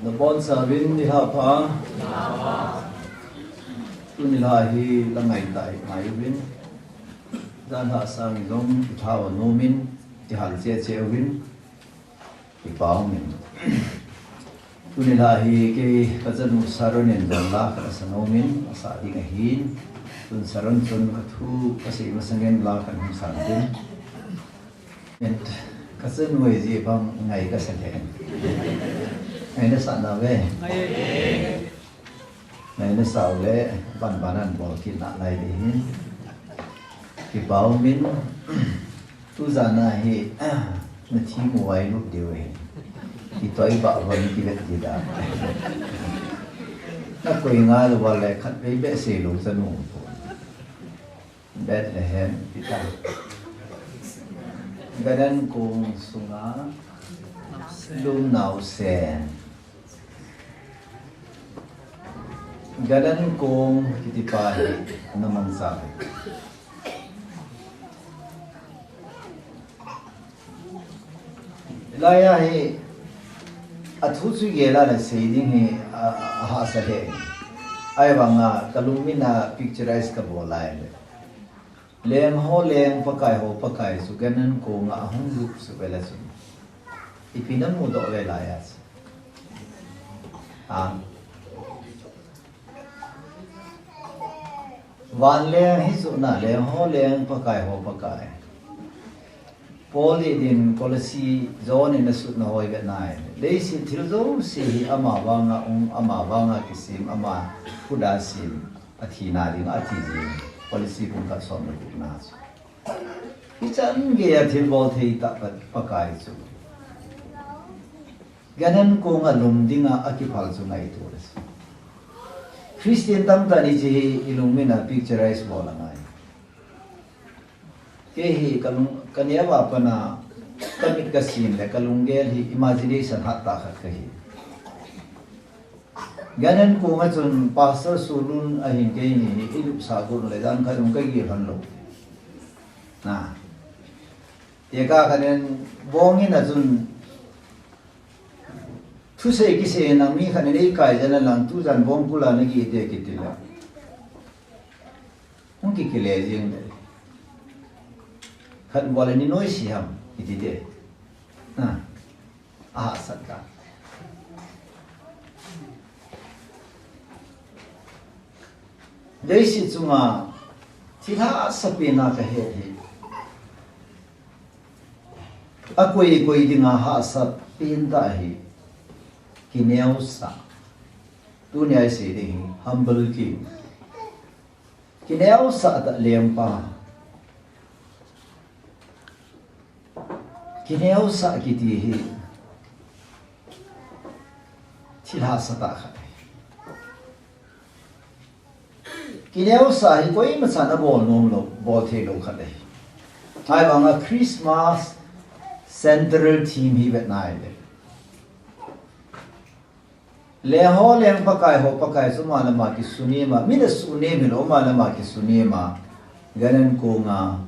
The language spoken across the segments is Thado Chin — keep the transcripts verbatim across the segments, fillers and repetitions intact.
Nabonchauvin nilhah pha. Tuni nilhah hi la ngai tah hi ngai uvin. Janhi sang jong i thau nom in, i hal cheh cheh uvin. Kipa umin. Tuni nilhah hi kei ka chanu Saron in jong la khat asa nom in, asa ding ahin. Tun Saron chun ka thu ka sei masangin la khat hung san tin. Ka chanu ahi jeh bang ngai ka sa le. Ngai na sa nave. Ngai na sa le, ban ban an bol kit nalai ding ahi. Kipa umin, tu jan a hi, na thi mu vai lut diu ahi. Kitoi ba van kivet di da. Na koi ngal uva le khatvei behseh lou chanu. Bethlehem, Peter. Gadan kong sunga lum naosen. Gadan kong kiti pa hi na mangcha. Hilai a hi, a thu chu gel a le sei ding hi, a, a, a hahsa he. Ahivanga, ka lungmin a picturize ka bol lai le. Leng ho leng, Pakai ho Pakai chu, ganan kong a hung lup chu vele chu. Ipi na mudoh ve lai a chu. A. Van leng hi chu na, leng ho leng, Pakai ho Pakai. Paul hi din Colossi John in asutna hoi ve nai. Leiset thil jouse hi ama vanga um, ama vanga kisem, ama khut a sem, athina ding ati jing. Colossi bung khat som le gup na chu. Hichan gei a thilbol thei tah Pa, Pakai chu. Ganan kong a lum dinga akiphal chu ngaito le. Christian tamtah in hiche hi i lungmin a picturize bol angai. Kei hi ka lung, ka neo a pat a, ka mit ka sin le ka lunggel hi imagination hat tah khat kahi. Ganan kong a chun Pastor Sulun ahin keini hi i lupsa got le jan khat jong ka gel lhon lou. Na. Tekah khat in bong in a chun thusei kisei nang mi khat in eikai jeng a lang tujan bong kul a na gel te kiti le. Hung kikile jeng le. Khat bol a ni noise ham kiti te. Na. Ahahsat ta. Leiset chunga thil hahsa pen a ka het hi. Akoi koi dinga hahsa pen tah hi. Kineosah. Tunia i sei ding hi humble king. Kineosah tah lengpa. Kineosah kiti hi thil hahsa tah khat ahi. Kineosah hi koima chan abol nom lou, bol thei lou khat ahi. Ahivanga Christmas central theme hi vet nai le. Leng ho leng, Pakai ho Pakai chu ama le ama kisunem a, min asunem hilou, ama le ama kisunem a, ganan kong a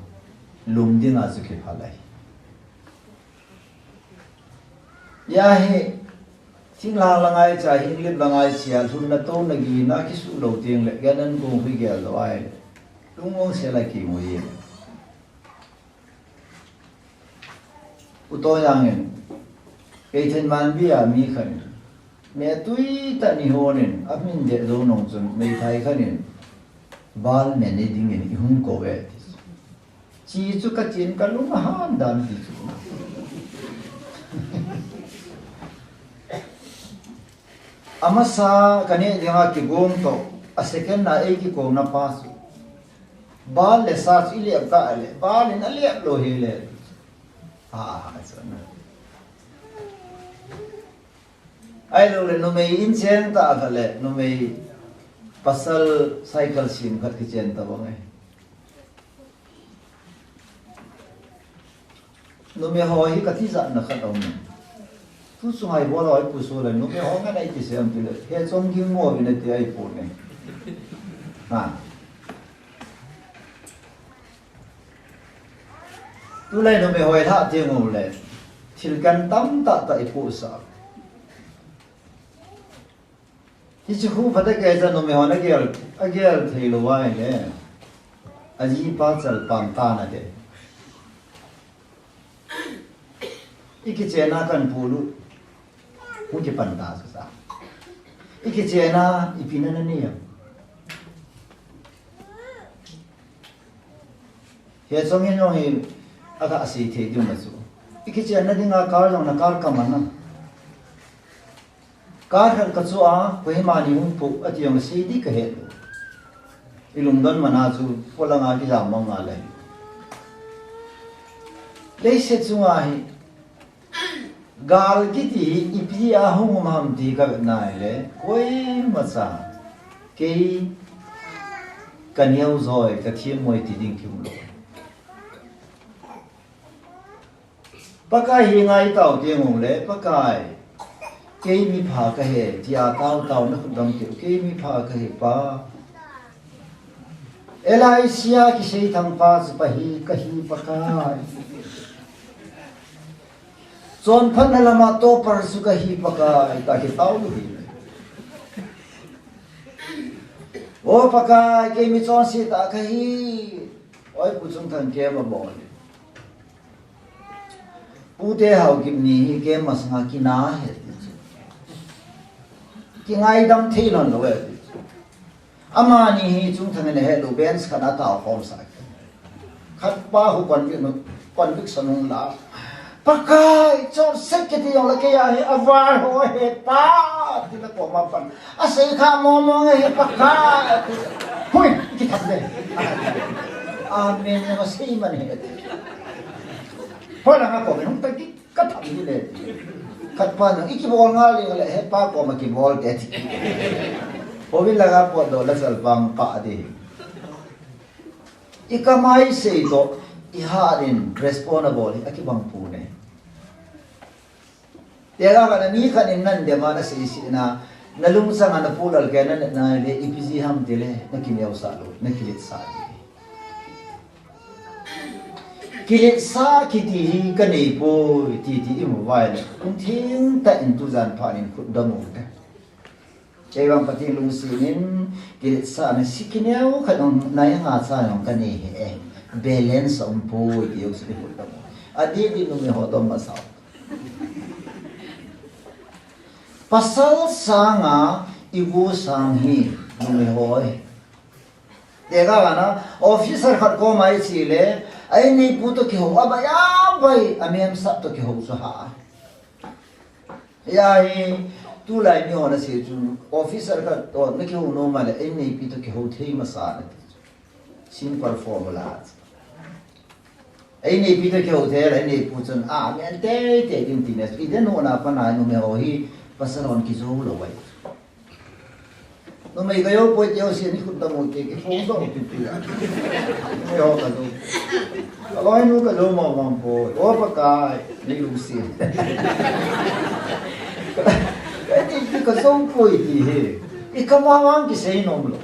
lum dinga chu kiphal ahi. Hia hi, thinglhang la ngaicha, hinglip la ngaicha, lhunna touna gihna kisuh lou teng le, ganan kong hi gel lou ahi le, lungmong sel a kimu e. U Toyang in, Keithelmanbi a mi khat in, metui tah in eihon in, amin deh jou nung chun, meithai khat in, bal ne ne ding in eihung kou e, ti. Chi chu ka chin ka lung ahan dan ti chu. Amasa ka neh dinga kigong toh, a second na ei kikouna pa chu. Bal le sa chu i lep ta le, bal in a lep lou hi le. Ah, ah, ah, so na. Ahilou le numei in chen ta kha le, numei pasal cycle sim khat kichen ta bang e. Numei ho hi ka tijatna khat aum e. Tu chunga i bol a i pu so le, numei ho ngen a i ti sem ti le, he chom ging mo vin a ti a i pu ne. Ha. Tulai numei ho i lhah teng u le, thil kan tam tah tah i pu sa. Hiche khu phatecha numei hon agel, agel thei lou ahile, ajipa chal pang tan ate. Ikichen a kan pulu, hung kipan ta chu sa. Ikichen a ipi na nanei am? Hiche chungin jong hi, aga sei thei diu ma chu. Ikichen na dinga car jong na car kaman a. Car khat kachoh a, Kohima ni hung phu, ati jong sei di kahe lou. Ilungdon man a chu, polanga kijam mong a le. Leiset chunga hi, gal kiti hi ipi a hung um ham ti kavet na ahile, koimacha kei kaneo joi, kathem moi ti ding kimu lou. Pakai henga itao teng uleh, Pakai, kei mipha kahi, tia tao tao na khut dam keu, kei mipha kahi Pa. Elijah kisei thangpa chu Pa hi, kahi Pakai. Chonphatna lama topper chu kahi Pakai, ta kitao lou hi. O Pakai, kei michonse tah kahi. Oi, Pu Chungthang camp abol. Pu Tehaokip ni hi camp masanga kina ahi. Kingaidam thei lhon lou ahi. Amani hi Chungthang in ahet lou, bench khat a atao khom sa. Khat pa khu conviction, conviction hung la. Pakai, chonset kiti jong le kei a hi aval ho ahi Pa, ti la koma pan. Asei kha mong mong ahi Pakai, ati. Hui, kithap le. Amen, na sei man ahi. Hoilanga koma hung ta ki, kathap ni le. Khat pa na, ikibol ngal le, he Pa koma kibol te ti. Hovin langa potdoh la chal pang pa di. Ikam a isei toh, ihat in responsible hi akibang poi. Tega kana mi khat in nan dema nasei sih na, nalungchang a na pulal ke na, na le ipi ji ham tile, nakineosah lou, nakiletsah lou. Kiletsah kiti hi kanei poi, ti ti imu uva ahile, kum theng tah in tujan phat in khut dam u te. Kei vang Pathen lungset in, kiletsahna si kineo khat jong nai nga cha jong kanei hih e. Balance aum poi ti jong si khut dam u. Adih dih numei ho dom masa u. Pasal sanga igu sang hi numei ho e. Tega kana officer khat koma iche le, a inneipu toh kihou, abai abai, amemsah toh kihou chu ha. Hia hi, tulai mi hon asei chu, officer khat toh nakihou nom a le, a inneipi toh kihou thei masa nati chu. Simple formula. A inneipi toh kihou thei le, a inneipu chun, a, mi an tei tei ding ti ne. Ide nuna pana numei ho hi, pasal hon kijou lou ahi. Numei kajou poi ti ho si ni khut dam u te, kiphongdoh u pipi a. Numei ho kajou. Kaloinu kajou mong mong poi. O Pakai, neilungset. Kati kajou poi ti hi. Ikam a vang kisei nom lou.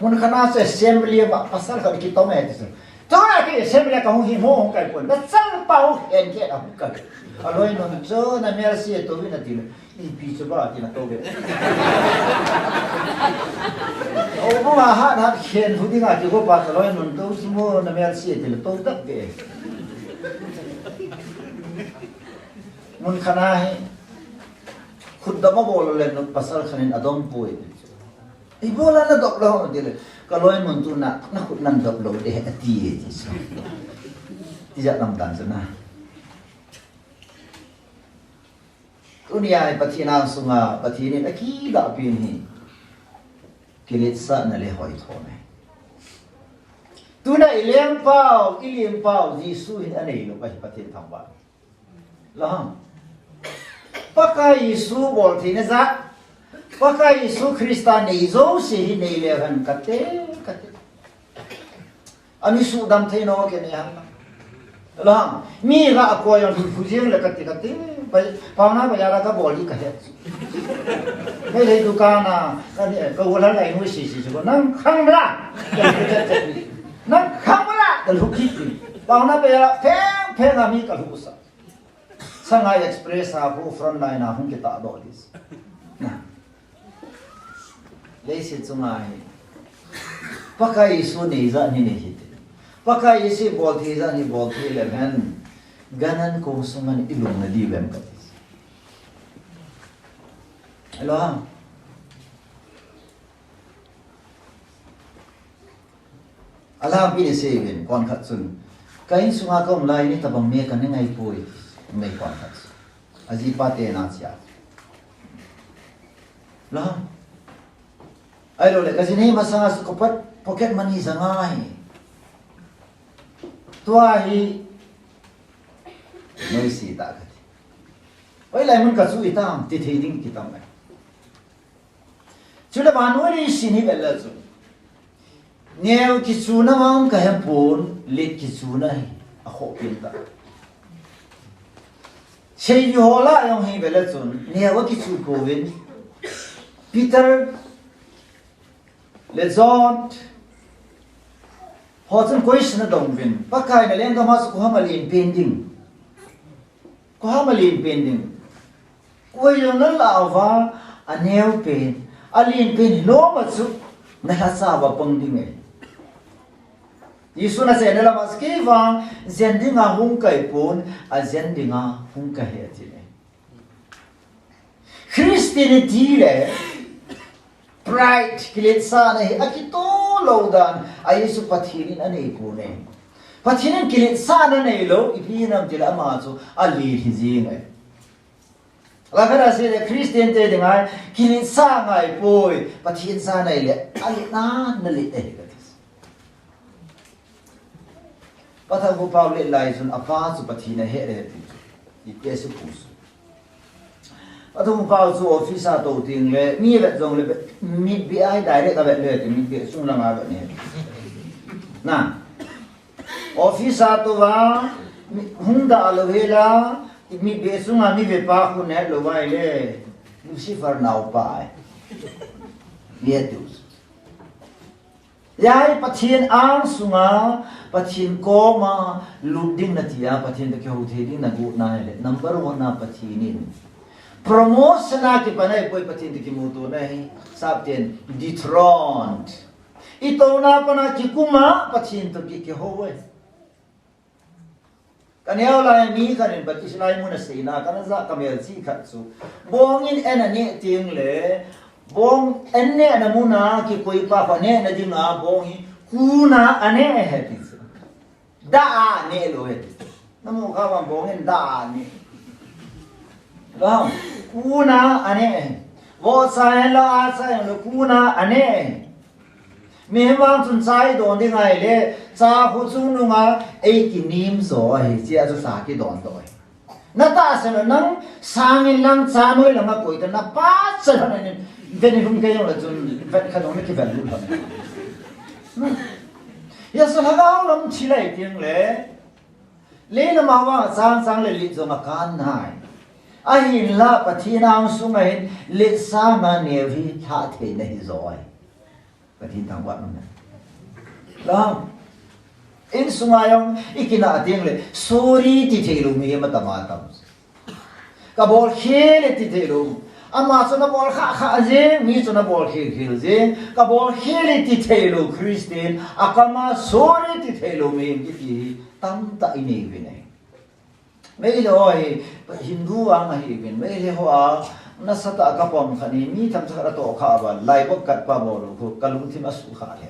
Mun khat a chu assembly a pasal khat kitom e ti chu. Tua ki assembly a kahung hi mo hung kai pon. Nachal pa hung khen khen a hung kai. Aloinun chu namelse tou vin ati le. Ipi chu ba ti natou ve. O, mo ma hat hat khen hu dinga kigo pa chu aloinun tou chu mo namelse ti le tou tah ve. Mun khat a hi. Khut dam abol le pasal khat in adom poi. Ibola nadop lou ham ti le, kaloinun tuna, nakhut nadop lou de, ati e ti chu. Ijat lam dan chu na. Tunia hi Pathen angsunga, Pathen in akilah pen hi. Kiletsahna le hoithona. Tuna ilengpau, ilengpau, Jesu hin anei lou ahi Pathen thangvah. Lou ham. Pakai Jesu bol theina jat. Pakai Jesu Christa nei jouse hi nei leu hen kate, kate. Ami sudam thei nom kei nei ham. Lou ham. Mi la akoi jong lhu jeng le kate, kate. Pai, paona pai a la kabol hi kahe. Meitei dukan a, kani, ka ulan lai nu si si si ko nang khang la. Nang khang la, kalhu kit. Paona pai a la, pheng, pheng a mi kalhu sa. Sangai Express a khu front line a hung kitahdoh ding. Leiset chunga hi Pakai Jesu nei jat hi nei hite. Pakai Jesu bol thei jat hi bol thei leu hen, ganhing kong sunga i lhung na diu em kati. Hello. Alampi in asei uvin, konkhat chun, ka insunga ka um lai in hitabang mi kana ngai poi, mei konkhat chun. Ajipa te na chia. Lo. Ahilou le, ka jin hi masanga chu ka pocket money jang ahi. Tua hi noise tah kati. Hoilai mun kachu hitam, ti thei ding kitam e. Chule vannoi leiset hi vel le chun, neo kichuna vang ka he pon, let kichuna hi akhoh pen ta. Seijuho lah jong hi vel le chun, neo akichu pouvin, Peter le John ho chun question ana dong uvin, Pakai, na lenggam a chu koi ham alen pen ding? Koi ham alen pen ding? Koi jong nalah uva aneo pen, alen pen hilou ma chu nalhacha uva pang ding e. Jesun aseina lama chu kei vang jen dinga hung kahi pon, ajen dinga hung kahi e ati e. Christianity le pride, kiletsahna hi akitoh lou dan ahi chu, Pathen in anei pon e. Pathen in kiletsahna neilou, ipi hinam tile ama chu alet hi jeng e. Lakhat a seile Christian te dinga kiletsah ngai poi, Pathen cha nei le alet nan nalet e kati. Pathamupa u let lai chun apa chu Pathen ahe e ti chu. Ipi asei poi chu. Pathamupa u chu office a tou teng le, mi vet jong le, mitbeh a hi direct avet le ti, mitbeh sung langa vet ne. Na. Office a tou va, mi, hung da lou hela, mitbeh sunga mi vepa khu ne lou vai le, Lucifer naopa e. Ye tu. Hijeh a Pathen angsunga, Pathen koma lut ding nati a, Pathen toh kihou thei ding nagot na hile, number one a Pathen in promotion a kipan ahipoi, Pathen toh kimuto na hi, sapten dethroned. Itouna pana kikum a, Pathen toh ki, kihou e. Ka neo lai mi khat in Baptist lai mun a seina kana ja, ka melchih khat chu. Bong in an aneh teng le, bong an nehna mun a kikoi pa kho nehna dinga bong hi kun a aneh e ti chu. Da a aneh lou e ti chu. Namu kha uvam, bong in da a aneh. Vang, kun a aneh e. Vohcha hen lang, ahcha hen lang kun a aneh e. Mihem vang chun cha idon ding ahile, cha khu chungnung a eikinem jo ahi, chea chu cha kidon doh ahi. Natahsan u nang sang in lang cha noi langa koi ta, napa cha lhon in ven in hung kei jong le chun ven kha jong nakiven lut lhon. Hijeh a chu lhagao lam thil ahi teng le, Leilam a vang chang chang le let jong akan nai. Ahinla Pathen angsunga hin let sanga neo hi lhah theina hi jo ahi. Pathen thangvah in um hen. Lam. Insunga jong ikinah teng le sorry ti thei lou mihem atam atam. Ka bol khel e ti thei lou. Ama chu ana bol khah khah jeng, mi chu ana bol khel khel jeng. Ka bol khel e ti thei lou Christian, akam a sorry ti thei lou mihem kiti hi tamtah inei uvin ahi. Meitei ho hi Hindu vang ahi uvin, Meitei ho a nasatah a kapom khat hi, mi themcha khat atoh khah uva, Laibok katpa bol u khu, kalungthim asuh khah le.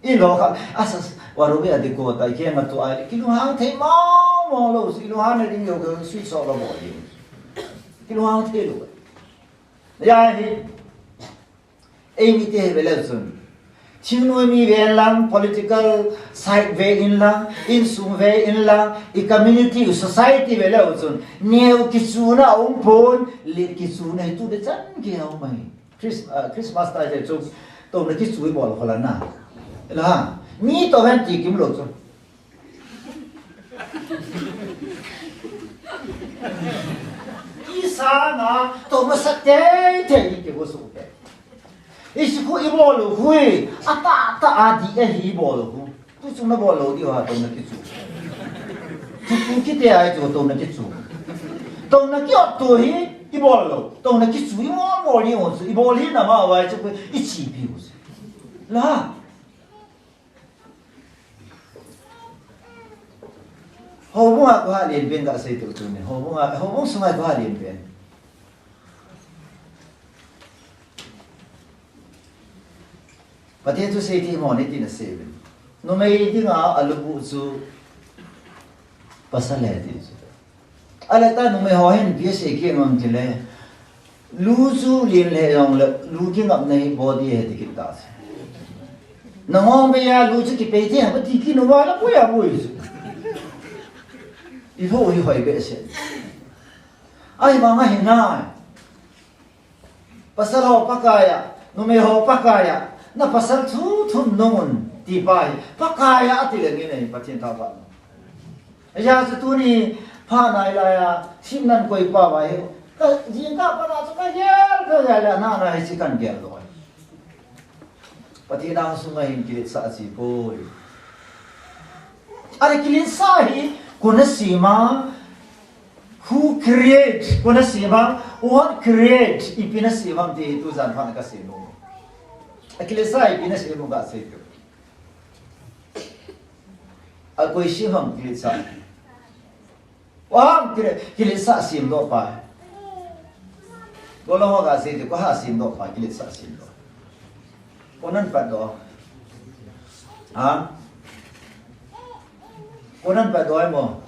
Ilou kha, asa, warumi adiko ta, ikeng a tu ai, kilunghang thei mong mong lou, ilunghang na ding lou, ka sweet soft lou bol ding. Kilunghang thei lou. Hijeh a hi, eimite hi ve leu chun. Thingnoi mi ve in lang, political side ve in lang, insung ve in lang, i community, i society ve leu chun. Neo kichuna aum pon, let kichuna hi tu le chan kihe aum ahi. Chris-, ah, Christmas tai te chu, touna kichu ibol khol a na. Ela, mi toh hen ti kimlou chu. Isanga, touna sa tei tei ni kigo su te. Isi khu ibol u khu, atahtah a di ahi ibol u khu. Tu chung nabol lou diu ham touna kichu. Tu, tu kiti a chu touna kichu. Touna ki-ot tu hi, Ibol lou. Touna kichu imol mol ni o chu. Ibol hi na ma vai chu ichipi u chu. La. Houbung a koi ha lien pen kasei tu tuni. Houbung a, houbung sunga koi ha lien pen. Pathen thusei themmo nei tina sei uvin. Numei dinga alubu chu pasal ahi ti chu. Ahile ta numei ho hin ipi asei kit nom tile. Lu chu lien le jong le, lu kingapna hi body ahi ti kit ta chu. Nangong beiya lu chu kipei thei ham ti kit nom uva la poi a poi chu. Ilou hi hoi behseh. Ahivang ahi nai. Pasal ho Pakai a, numei ho Pakai a, na pasal thu thum nung un, ti pa hi, Pakai a ati le nge nei, Pathen thangvah. Ajeh chu tuni, pha nai lai a, simnan koi pa vai, ka, jingkah pat a chu ka gel, ka gel, na, na, hiche kan gel lou. Pathen a sunga hin kiletsah a chi poi. Are kiletsah hi, koi na sem a, who create, koi na sem a, what create, ipi na sem a, ti tu jan pha na ka sei nom. A kiletsah ipi na sem u ka sei tu. A koi sem ham kiletsah. Wa, kile, kiletsah semdoh pa. Golhang ho kasei ti, koi ha semdoh pa, kiletsah semdoh. Koi nan patdoh. Ha? Koi nan patdoh mo.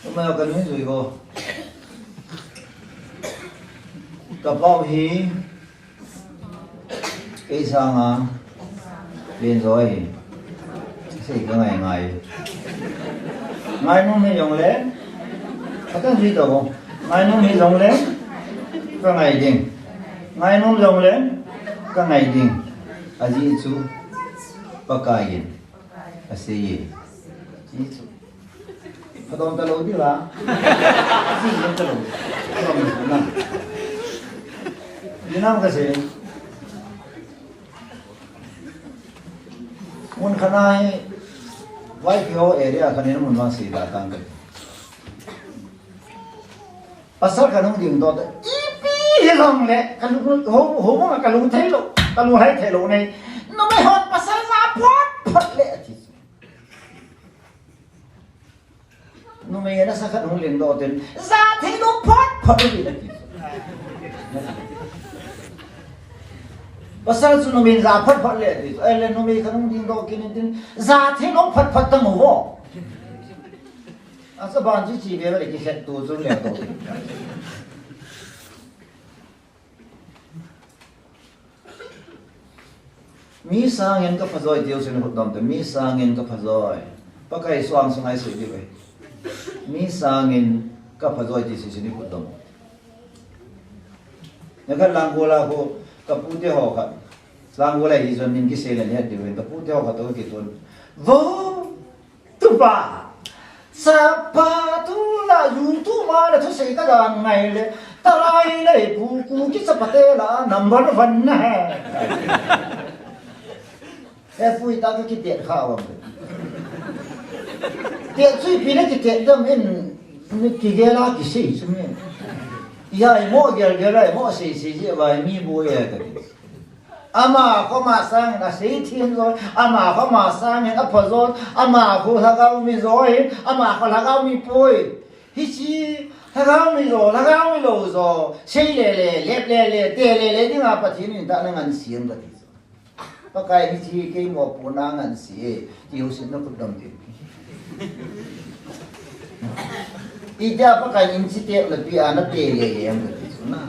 Tuma ka nui jui ho. Ka pau hi, kei sanga, len jo ahi. Sei ka ngai ngai. Ngainom hi jong le, ka tan jui to ho. Ngainom hi jong le, ka ngai ding. Ngainom jong le, ka ngai ding. Ajeh chu, Pakai in. Asei e. Chi chu. Phadom talou di la. Chi chu talou. Phadom na. Di nam ka sei. Mun khat na hi. Vai phi ho area khat ni mun vang sei da tang ka. Pasal ka nung ding doh, ipi hilou le, ka lung, ho, ho, ka lung thei lou, ka lung hai thei lou nei. Numei hon pasal ja phot phot le ati. Numei nasa khat hung leng doh tin, ja thei lou phot phot le ati. Pasal chu numei ja phot phot le ati. Ahile numei ka nung ding doh kit in tin, ja thei lou phot phot ta mo vo. Asa ban chu chi ve le kikhet tu chu le to. Mi sangin ka phajoi tiu sin khut dom te, mi sangin ka phajoi. Pakai suang sungai sui diu ve. Mi sangin ka phajoi ti si sin khut dom. Nikhat Langgola khu ka pute ho khat. Langgola hi jon min kisei le het diu ve. Ka pute ho khat to kitun. Vo Tupa, chapa tu la YouTube ma la thusei ka dan ngai le, talai le pu ku ki chapa te la number one na he. He pui ta ka kitet kha wa. Tet chui pi na kitet dam in, ni kigel a kisei chu mi. Ya mo gel gel ai mo sei sei je vai mi bo ye ka ti. Ama khoma sangin asei thim joi, ama khoma sangin apha joi, ama khu lhagao mi joi, ama khu lhagao mi poi. Hichi, lhagao mi jo, lhagao mi lou jo, sei le le, lep le le, te le le, dinga Pathen in tahna ngan siam ka ti. Pakai hichi kei mo pu na ngan si e, ti u sin na khut dom ti. Itia Pakai in chi te la pi a na te le le am ka ti su na.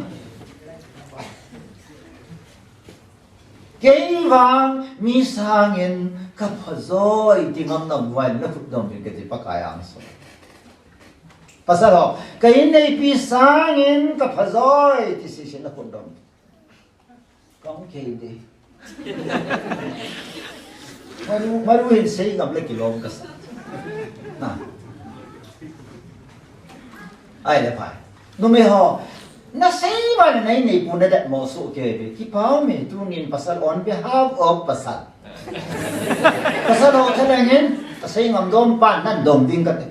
Kei vang mi sangin ka phajoi ti ngam nam vai na khut dom in ka ti Pakai ang so. Pasal ho, ka in neipi sangin ka phajoi ti si si na khut dom. Kong kei de. Maru, maru hin sei ngam le kilom ka sa. Na. Ai le pai. Numei ho, na sei ba na nei nei pu na det mo su ke be. Kipau me tunin pasal on behalf of pasal. Ka sa lo thaleng in, ka sei ngam dom pan nan dom ding ka ti.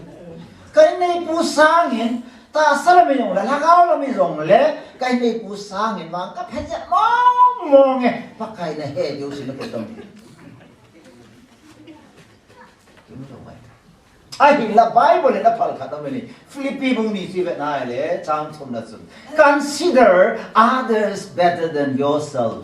Ka inneipu sangin, tahsa lam in jong le, lhagao lam in jong le, ka inneipu sangin vang ka phet jep mong mong e, Pakai na he diu sin na ko dom. Ahinla Bible in aphal khat aum e. Philippi bung ni chu i vet na le, chang thum na chun, "Consider others better than yourself."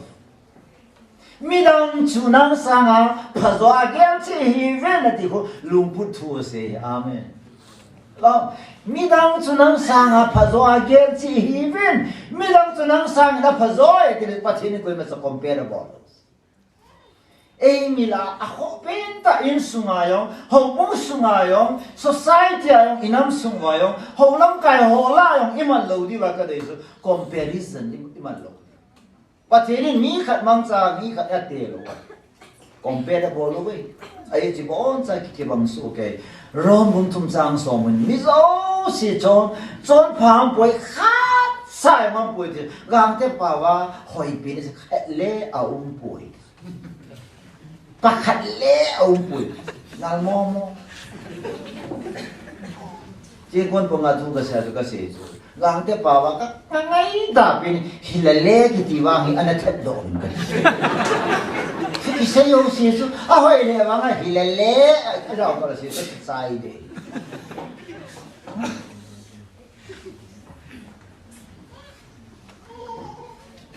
Midang chu nang sanga phajo a gel cheh hih uvin ati khu lungput thu asei. Amen. Lo, midang chu nang sanga phajo a gel cheh hih uvin. Midang chu nang sangin aphajo e ti le Pathen in koima cha compare abol. Ei mi la a khoh pen tah in sunga jong, houbung sunga jong, society a jong, i nam sung uva jong, hou lamkai ho lah a jong, i man lou diu va ka dei chu, comparison i, i man lou. Pathen in mi khat mangcha, mi khat a te lou. Compare abol lou ve. Ahi chu boncha ki, kibang soh kei. Rom bung thum chang som in, mi jouse chon, chonpha aumpoi, khat cha jong aumpoi ti. Gangte pao a, hoipi ni khat le aumpoi. Pakhat le aumpoi. Nal mo mo. Chekon panga thu ka sei chu ka sei chu. Gangte pao a ka, ka ngaidam pi ni, hilale kiti vang hi ana that doh in ka. Ki sei jouse chu, ahoi le vang a hilale, a jao ka la sei chu, chai de.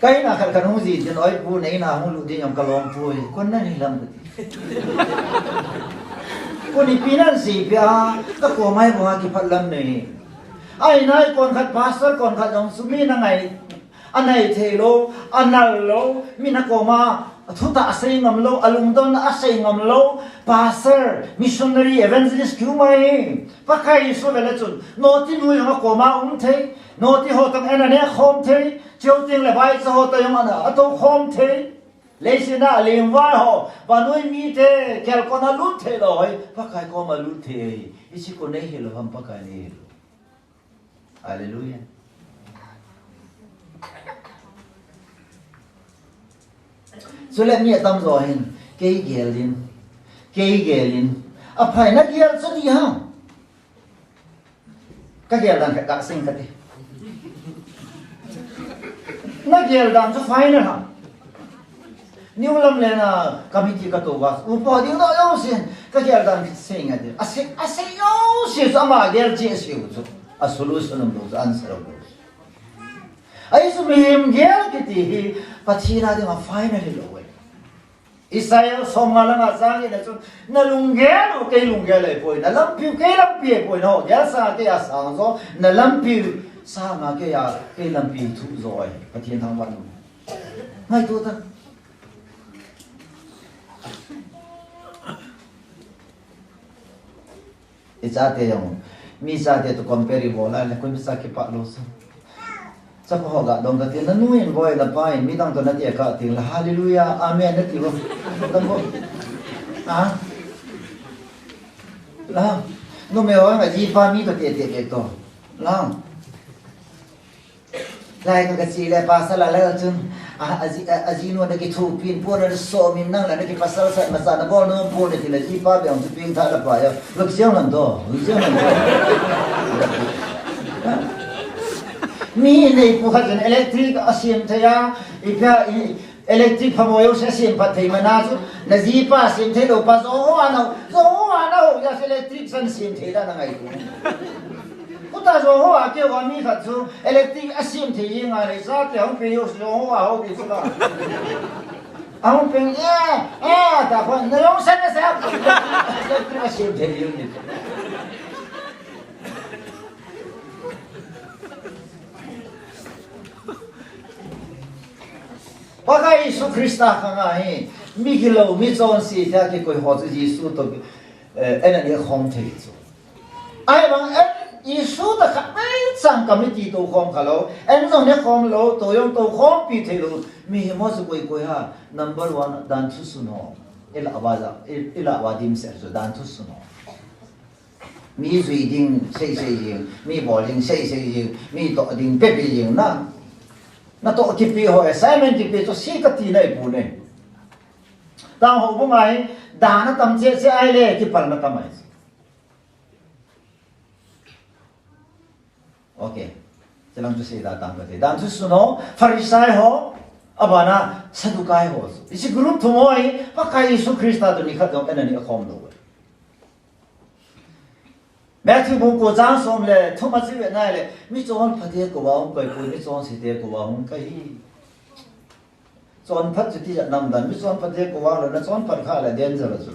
Ka in a khat khat hung ji tin, "Oi pu, na in a hung lut ding am ka lom poi. Kon na ni lam ka ti. Kon ipi nan sei peh a, ka koma hi bang a kiphat lam nei." Ahi nai kon khat pastor kon khat jong chu mi na ngai, anai thei lou, anal lou, mi na koma thutah asei ngam lou, alungdon asei ngam lou, pastor, missionary, evangelist kiu mai. Pakai Jesu vele chun, noti nu jong akoma um thei, noti ho tong en ane khom thei, cheu ting le vai cha ho tong jong ana ato khom thei. Leiset a lim vai ho, vanui mite kelkon a lut thei lou hoi, Pakai koma lut thei ahi. Hichi kon nei hilou ham, Pakai nei hilou. Hallelujah. Chule mi atam jo hin, kei gel in, kei gel in, aphai na gel chu ti ham. Ka gel dan khat ka sing ka ti. Na gel dan chu final ham. New Lamlen a committee ka tou va, upa ding na jouse, ka gel dan khat sing a ti. Asei, asei jouse chu ama gel cheh asei u chu. A solution um lou chu, answer um lou chu. Ahi chu mihem gel kiti hi, Pathen a dinga final hilou ve. Isaiah som nga le nga chang get na chun, na lunggel u kei lunggel ahipoi, na lampi u kei lampi ahipoi, na ho gel sanga kei a sang jo, na lampi sanga kei a, kei lampi thuh jo ahi, Pathen thangvah in. Ngaito tan. I chate jong, mi chate toh compare i bol a le, koima cha kipah lou sa. Chapa ho ga dong kati, na nu in, boi, na pa in, midang toh na tekah teng le, hallelujah, amen, na ti bou. Dong bou. Ha? La. Numei ho jong ajipa mi toh tete beh toh. La. Lai ka kachi le pasal a le chun, a, aji, a, ajinu na kithopi in pon na somin nang le na kipasal sat masa na bol nom pon na ti le jipa beh chu pengtha la pa ya. Luk siang nan to, luk siang nan to. Mi neipu khat in electric asem thei a, ipi a, i, electric phamo jouse asem phat thei mana chu, na jipa asem thei lou pa jo ho a na, jo ho a na ho ya electric san sem thei da na ngai tu. Khuta jo ho a keu a mi khat chu electric asem thei jeng a le, chate hung peng jouse jo ho a ho kei chu la. Ahung peng, eh, eh, ta khon, na jong san na sa. Electric asem thei jeng ni. Pakai Jesu Christa khang a hi, mi gilou, mi chonse tia kikoi ho chu Jesu toh, eh, en a ne khom thei chu. Ahivang en, Jesu toh khatvei chang committee tou khom kha lou, en jong ne khom lou, tou jong tou khompi thei lou, mihem ho chu koi koi ham, number one, dan thusun ho. I lah uva ja, i, i lah uva dimset chu dan thusun ho. Mi jui ding seisei jing, mi bol ding seisei jing, mi toh ding pepi jing na. Na toh kipe ho, assignment kipe chu sei kati nai pon e. Tang ho bu ngai, dan atam che che ai le, kipal na tam ai. Okay. Chelang chu sei da tang ka te. Dan chu suno, Pharisai ho, abana Sadukai ho. Hiche group thum ho hi, Pakai Jesu Christa toh nikhat jong anani akhom lou. Matthew bung ko chang som le thum a chu ivet nai le, mi chonpha te kouva hung koi poi, mi chonse te kouva hung kai hi. Chonpha chu tijat nam dan, mi chonpha te kouva le, na chonpha kha le danger chu.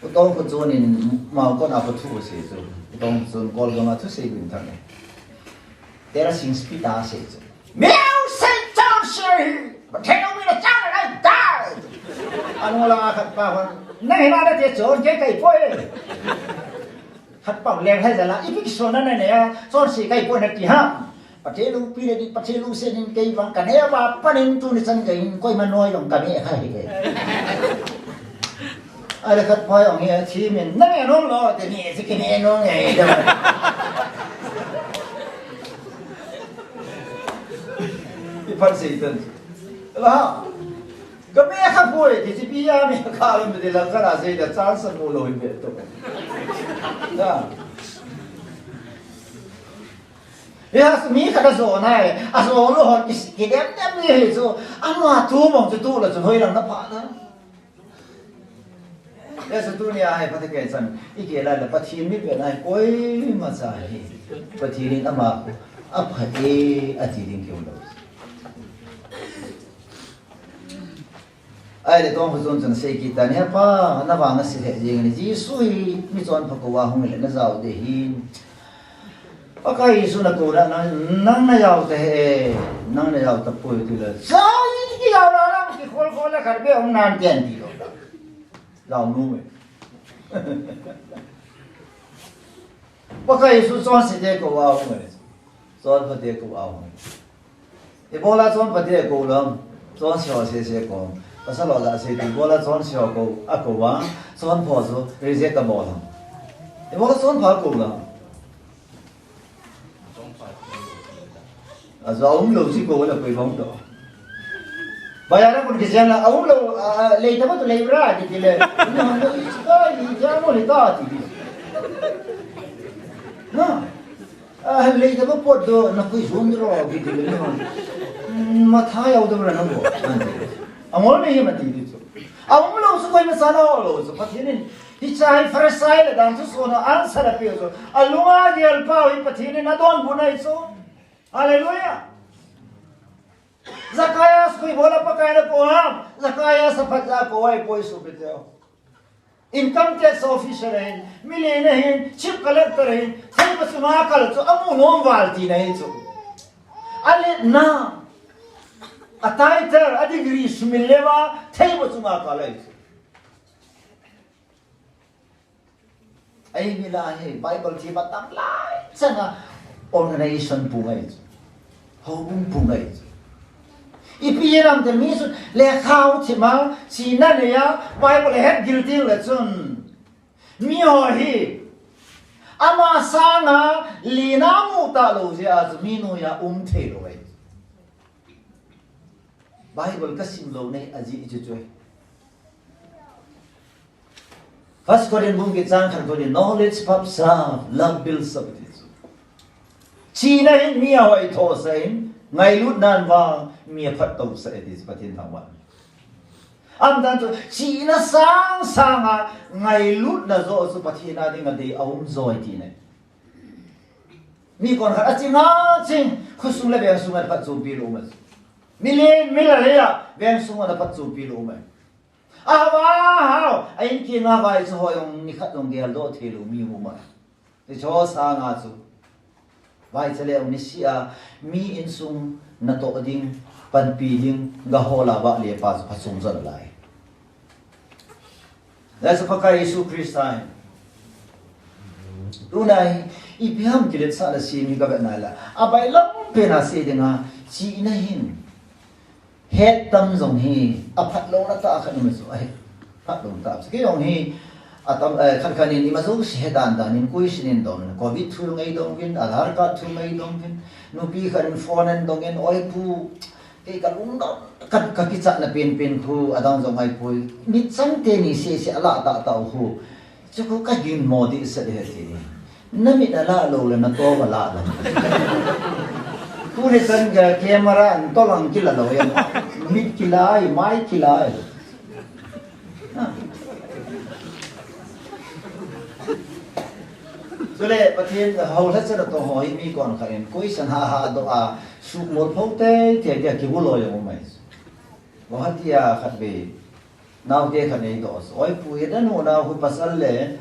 U Tongkhochun in Maokon a ko thu se chu. U Tongkhochun Kolgam a thu sei bin thang e. Tera sing speed a sei chu. Miau sei chonse hi. Pathen lungpi le chang le dai. Anu la khat pa hon. Nang hina na te chon kei kai poi. Khat pa leng hai jala. Ipi kisona na ne a. Chonse kai poi na ti ha. Pathen lungpi le di, Pathen lungset in kei vang ka ne va panin tuni chan ka in koima noi jong ka ne kha hi. Ai le khat pa jong hi a thi min. Na ne nom lo, te ni si ki ne nom nge. I phan Satan. La. Ka me kha poi, ti si pi ya me kha lo me de la ka la se da chance mo lo hi be to. Da. Yes, mi khat a zo nai, a zo lo hon ki, kidem dem ni hi chu, ama tu mong chu tu la chu hoi lang na pha na. Yes, tunia hi Pathen kei chan, i kei lai la Pathen mi pe nai koima cha hi. Pathen in ama a pha e a ti ding keu lo. Ai le Tongkhochun chun sei kit tan, "He pa, na vang a si lheh jeng ni, Jesu hi mi chonpha kouva hung le na jao de hi. Pakai Jesu na kou na, nang, nang na jao ta he, nang na jao ta poi," ti le. Jao i ki jao la lang ki khol khol le khat be hung nan ten ti lo. Jao nu me. Pakai Jesu chonse te kouva hung le. Chonpha te kouva hung le. Ibola chonpha te kou lam, chonse ho sese kou. Pasal ho la se ti, ibola chonse ho kou, a kou a, chonpha chu reject a bol lam. Ibola chonpha kou lam. A jo um lo si kou la koi bang to. Ba ya na kun kijen la, a um lo, a, lei ta ba to lei bra, ti ti le. Ni hon lo, i chi ka, i ja mo le ta, ti ti. Na. A, lei ta ba pot do, na kui zun ro, ki ti le no. Mm, ma tha yau do ra na bo. An ti. A ngol nei ma ti ti chu. A um lo su koi ma sa na lo su, Pathen in. Hiche hi Pharisai le dan chu sona answer a pe chu. A lunga gel pa hi Pathen in a donbut nai chu. Hallelujah. Zacchaeus koi bola Pakai na ko ham. Zacchaeus a phat ja ko ai poi su pe teo. Income tax officer ahin, mi lena hin, chief collector ahin, thei pa chunga kal chu, amu nom val tina hi chu. A letna, a title, a degree sumil leuva, thei pa chunga kal ahi chu. Ahi mi la hi, Bible thi ma tam lai changa organization pu ngai chu. Houbung pu ngai chu. Ipi lam te mi chu lekha u thi ma, china le ya, Bible het gil ting le chun. Mi ho hi, ama sanga lina mu ta lo jeh a chu mi noiya um thei lo ahi. Bible ka sim lo nei a jeh chu chu. First Corinth bung get chang khat ko ni, "Knowledge puffs up, love builds up," ti chu. China hin mi ahoi thosah in, ngailutnan vang mi aphatto sah e ti chu Pathen thangvah. Aumdan chu, china sang sanga ngailutna jo chu Pathen a dinga dei aum joi tina. Mi konkhat a ching a ching, khosung le vengsung a phatchompi lou um e. Mi len, mi la le a, vengsung a phatchompi lou um e. Ahao, ahao, a in kinga vai chu hoi jong nikhat jong geldoh thei lou mi um e. Hicho sanga chu. Vaicha le jong niseh a, mi insung natoh ding, panpi ding, ga hol a vale pa chu phachom jat lai. That's Pakai Jesu Christa. Tunai, ipi ham kiletsahna sem hi ka vet nai la. Abailou pen a sei dinga, china hin. Het tam jong hi, aphat louna tah khat um e chu, ahi, phat louna tah. Kei jong hi, atam, eh, khat khat in ima jouse het dan dan in, question in dong, covid thu ngai dong vin, Aadhaar card thu ngai dong vin, nupi khat in phone in dong in, "Oi pu, Kei ka lungdam, ka, ka kichatna penpen khu, adang jong ahipoi. Mit chang teni sese ala tah tah khu. Chu khu ka ginmo dehset e ti. Na mit ala lou le na to ala lou. Tuni chan ka camera an to lang kila lou e. Mit kila e, mai kila e. Chule Pathen hou lha chana to ho hi mi kon khat in koi san ha ha do a, sumol pho te te te ki bu lo yo mai. Lo ha tia khat be. Nau te khat nei do. Oi pu e dan ho nau hu pasal le.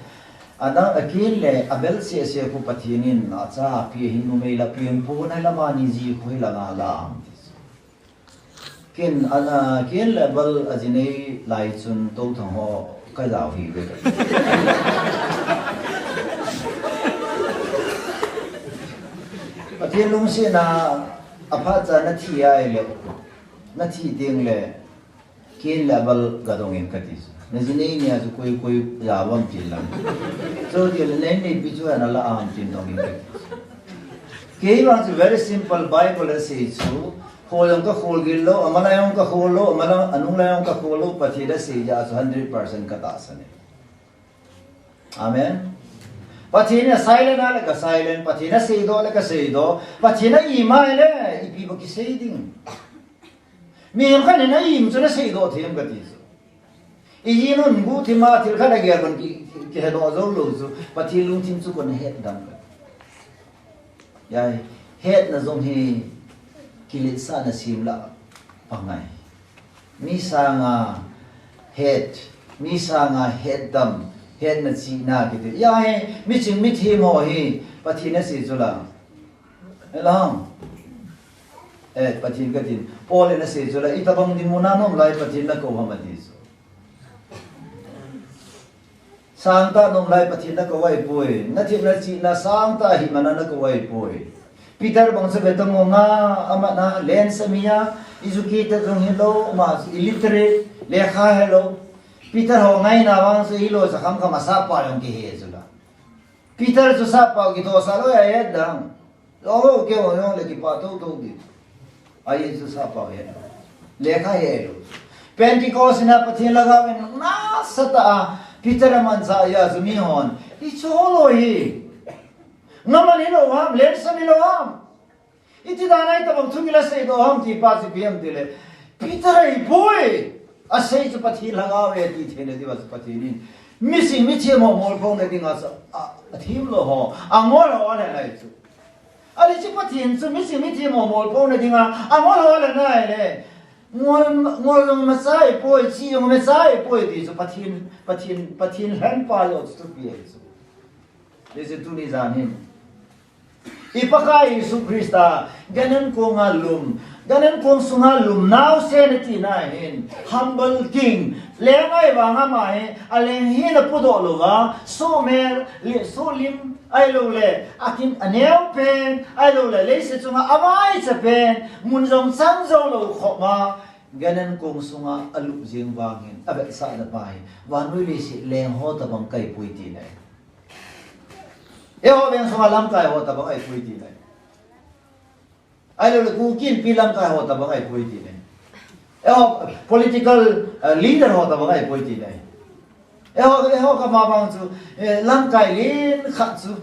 Ana akin le abel se se khu Pathen in a cha pi hin numei la pi pu na la mani ji khu la nga la. Ken, a, a, ken le bal a jinei lai chun to thang ho ka jao hi ve. Pathen lungsetna a phat cha na thi ai le, na thi ding le, ken le bal ga dong in ka ti. Na jinei nia chu koi koi ja bam ti lam. Chu ti le nei nei pi chu ana la am tin dong in ka ti. Kei vang chu very simple Bible a sei chu, Khol jong ka khol gil lou, ama lai jong ka khol lou, ama lai, anung lai jong ka khol lou, Pathen a sei jeh a chu hundred percent ka tahsan e. Amen. Pathen a silent a le ka silent, Pathen a seidoh le ka seidoh, Pathen a im a le, ipi bou kisei ding. Mihem khat in a im chu na seidoh thei em ka ti chu. Ijeh inem guhthim a thil khat a gel kon ki, ki, kihedoh jou lou chu, Pathen lungthim chu kon het dam ka. Jeh a, hetna jong hi kiletsahna sem lah a pang ahi. Mi sanga het, mi sanga hetdam, hetna chihna kiti. Jeh a, miching mithem ho hi, Pathen a sei chu la. Elang. Eh, Pathen ka tin. Paul in a sei chu la, itobang dinmun a na um lai Pathen na kou ham a ti chu. Sangtah na um lai Pathen na kou ahipoi. Na themna chihna sangtah hi mana na kou ahipoi. Peter bang chu ve tong o nga, ama na lens a mi a, educated jong hilou, ama illiterate, lekha helou. Peter ho ngaina vang chu hilou sa kham kham a sap pa jong kihe chu la. Peter chu sap pa kitoh sa lou a het dang. Lo lo keu jong le kipa tou tou di. Ahi chu sap pa he. Lekha he lo. Pentecost nia Pathen lhagao in nasatah a Peter a manchah jeh a chu mi hon. Hichu lou hi. Nga man hilou ham, lensam hilou ham. Iti dan a itobang thu kila seidoh ham ti pa chu ipi ham ti le. Peter ahipoi. A sei chu Pathen lhagao e ti theina diuva chu Pathen in. Miching mithem ho molphona dinga chu a, a thim lou ho. A ngol ho a le nai chu. Ahile chu Pathen chu miching mithem ho molphona dinga, a ngol ho le nai le. Ngol, ngol jong machai poi, chi jong machai poi ti chu Pathen, Pathen, Pathen lhen pa lou chu pi ahi chu. Hiche tuni jan hin. I Pakai Jesu Christa, gan an kong a lum, gan an kong sunga lum naosen ati na hin, humble king, leng ahi vang ama hi, a leng hi na pudoh louva, sumel, le, sulim, ahilou le, akin a neo pen, ahilou le, leiset chunga a vaicha pen, mun jong chang jou lou khop ma, gan an kong sunga a lup jing vang hin, a vetsahna pa hi, vannoi leiset leng ho tabang kahi poi ti na. Eiho veng sunga lamkai ho tabang ahi poi ti na. Ahilou le Kuki Inpi lamkai ho tabang ahi poi ti na. Eiho political, eh, leader ho tabang ahi poi ti na. Eiho, eiho kama bang chu, eh, lamkai len khat chu.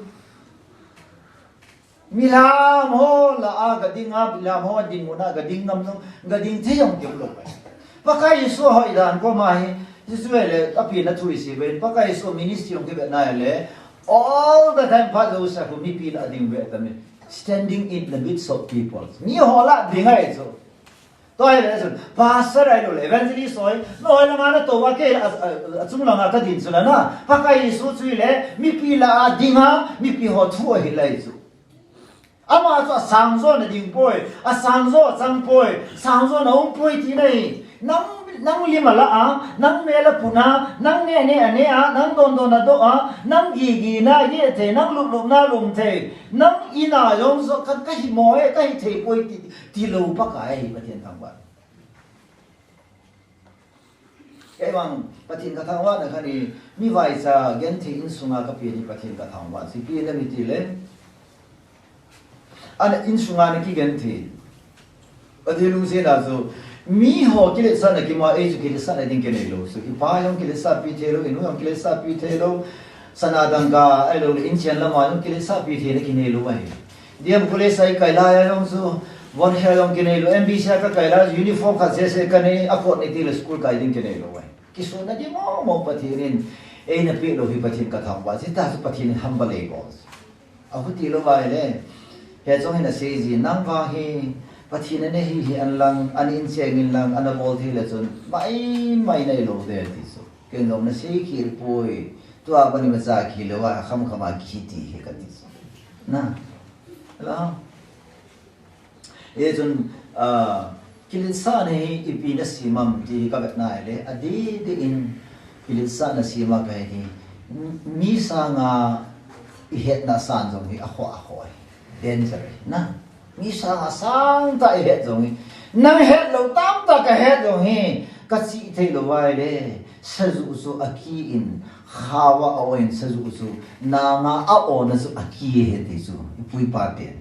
Milam ho lah a ga ding a, milam ho dinmun a ga ding ngam jong, ga ding thei jong keu lou. Pakai Jesu hoidan koma hi, Jesu le, api na thu isi ve, Pakai Jesu ministry jong kive na le, all the time phat jouse khu mipi lah a ding ve ta mi. Standing in the midst of people. Mi ho lah a ding ahi chu. Tua hi le chu, pastor ahilou le, evangelist ho, noi langa na tou a kei a, a, a chung langa ka ding chu la na. Pakai Jesu chu hi le, mipi lah a ding a, mipi ho thu ahi lai chu. Ama chu a sang jo na ding poi, a sang jo chang poi, sang jo na um poi ti na hi. Nang, nang lim a lah a, nang mel a pun a, nang neh neh a neh a, nang don don a doh a, nang gi gi na gi thei, nang lup lup na lum thei, nang in a jong jo ka, ka hi mo e, ka hi thei poi ti, ti lou Pakai hi Pathen thangvah. Kei vang Pathen ka thangvah na kha ni, mi vaicha genthei insunga ka pen hi Pathen ka thangvah. Chu ipi na mi ti le. Ana insunga na kigenthei. Pathen lungsetna chu, miho kiletsahna kimu a, ei chu kiletsahna ding kinei lou. So, ipa jong kiletsahpi thei lou, inu jong kiletsahpi thei lou. Sana dangka, ahilou le inchen lama jong kiletsahpi theina kinei lou ahi. D M College a ikai lai a jong chu, von khat jong kinei lou, M B C a kakai lai, uniform khat sese kanei, a coat nei tile school kai ding kinei lou ahi. Kisutna ding momo Pathen in eina peh lou hi Pathen kathangvah, hitia chu Pathen in hambal eibol. Ahuti lou vai le, hiche jong hin asei ji, nang vang hi, Pathen in ana hi hi inlang, ana incheng inlang, ana bol thei le chun, maimai nahi lou ding ti chu. Ken jong nasei khel poi, tua bani macha khel lou a, khamkham a kihi ti hi kati chu. Na, la. Hichun, ah, kiletsahna hi ipi nasem ham ti hi kavet nai le, adeh deh in kiletsahna sem a kahi hi, mi sanga ihetna san jong hi akhoh akhoh ahi. Danger ahi, na. Mi sanga sangtah ihet jong hi, nang het lou tamtah kahet jong hi, kachih thei lou vai le, sajuh chu aki in, khaova a-o in sajuh chu, nanga a-ona chu aki ahi ti chu, ipu ipa ten.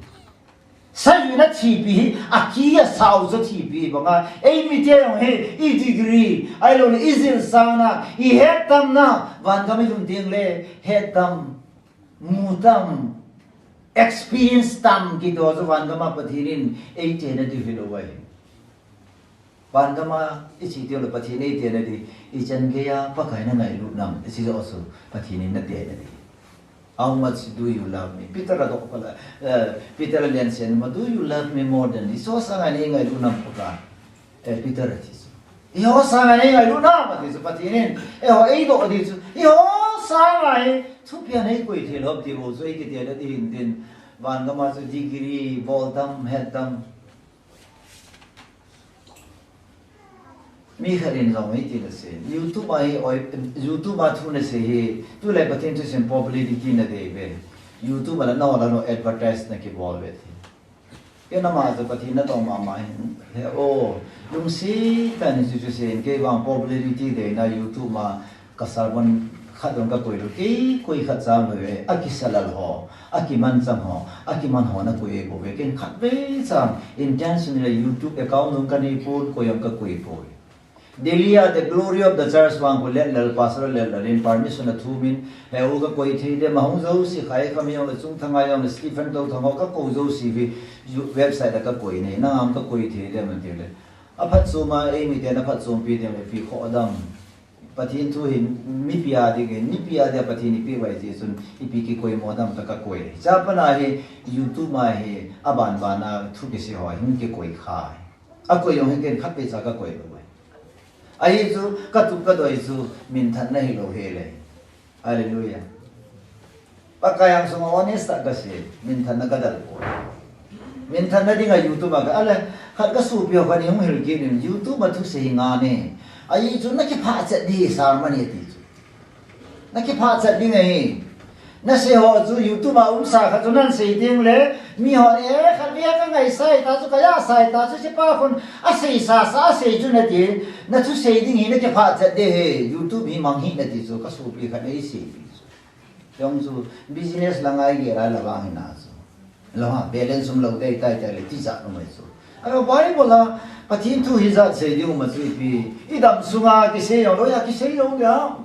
Sajuh in athipi hi, aki a sao chu athipi banga, eimite jong hi, i degree, ahilou le, i jilsangna, i hettamna, vangam ilhun teng le, hettam, mutam, experience tam kiti chu vangam a Pathen in eite nadiu hilou ahi. Vangam a iche teng le Pathen in eite nadi, ichan geiya Pakai nangailut nam, iche joh chu Pathen in nate nadi. How much do you love me? Peter adoh pala, eh, Peter alensen ma, do you love me more than this? Eiho sanga neingailut nam Pakai. Eh, Peter ati chu. Eiho sanga neingailut nam ati chu Pathen in. Eiho eidoh ati chu. Eiho sanga hi thupi a neikoi thei lou ti bou chu eikiti nadi hin tin. Vangam a chu degree, bol tam, het tam. Mi khat in jong hiti nasei, YouTube a hi, oi, YouTube a thu nasei hi, tulai Pathen thusim popularity nadei ve. YouTube a la nao la nao advertise nakibol ve ti. Kei nama chu Pathen natong mama hin, he o, lungset tah in hichu chu seiyin, kei vang popularity deina YouTube a ka sermon khat jong kakoi lou, kei koi khat chang lou ve, akisa lal ho, akimanchang ho, akiman ho nakoi e bou ve, ken khatvei chang, intentionally YouTube account jong kanei pon, koi jong kakoi poi. Delhi a The Glory of the Church vang khu let lal, pastor let lal in permission athum in, he u kakoi thei dem, ahung jouse, khai khami jong le, chungthanga jong le, Stephen Touthang ho kakou jouse hi, website a kakoi nei, nangam kakoi thei dem ati le. Aphatchom a, eimiten aphatchompi dem le, ipi khoh dam. Pathen thu hi mipi a ding, mipi a dia Pathen ipi vai ti chun, ipi kikoimo dam tah kakoi. Chapang a hi, YouTube a hi, aban ban a thu kisei ho, hin kikoi khai. Akoi jong hin ken khatvei cha kakoi lou vai. Ahi chu, katup kadoi chu, minthanna hilou hile. Hallelujah. Pakai angsunga honest tah kasei, minthanna kadal poi. Minthanna dinga YouTube a ka, ale, khat kasopi ho khat in hung hil kit in, YouTube a thusei hi ngah e. Ahi chu nakiphah chet ding sermon hi ti chu. Nakiphah chet ding ahi. Nasei ho chu YouTube a umsa khat chu nasei ding le, mi hon, eh, khatvei a kangaisah ta chu, kajahsah ta chu, hichepa khun aseisa sa, asei chu nati, nathusei ding hi nakiphah chet ding ahi, YouTube hi mang hih in ati chu, kasopi khat in eiseipi chu. Jong chu business langa igel a la vang hina chu. Lo ha, balance um lou dei tai tai le tijat um ahi chu. Ahi Bible a, Pathen thu hijat sei ding um a chu ipi. Idam sunga kisei jong lou, a kisei lou dia.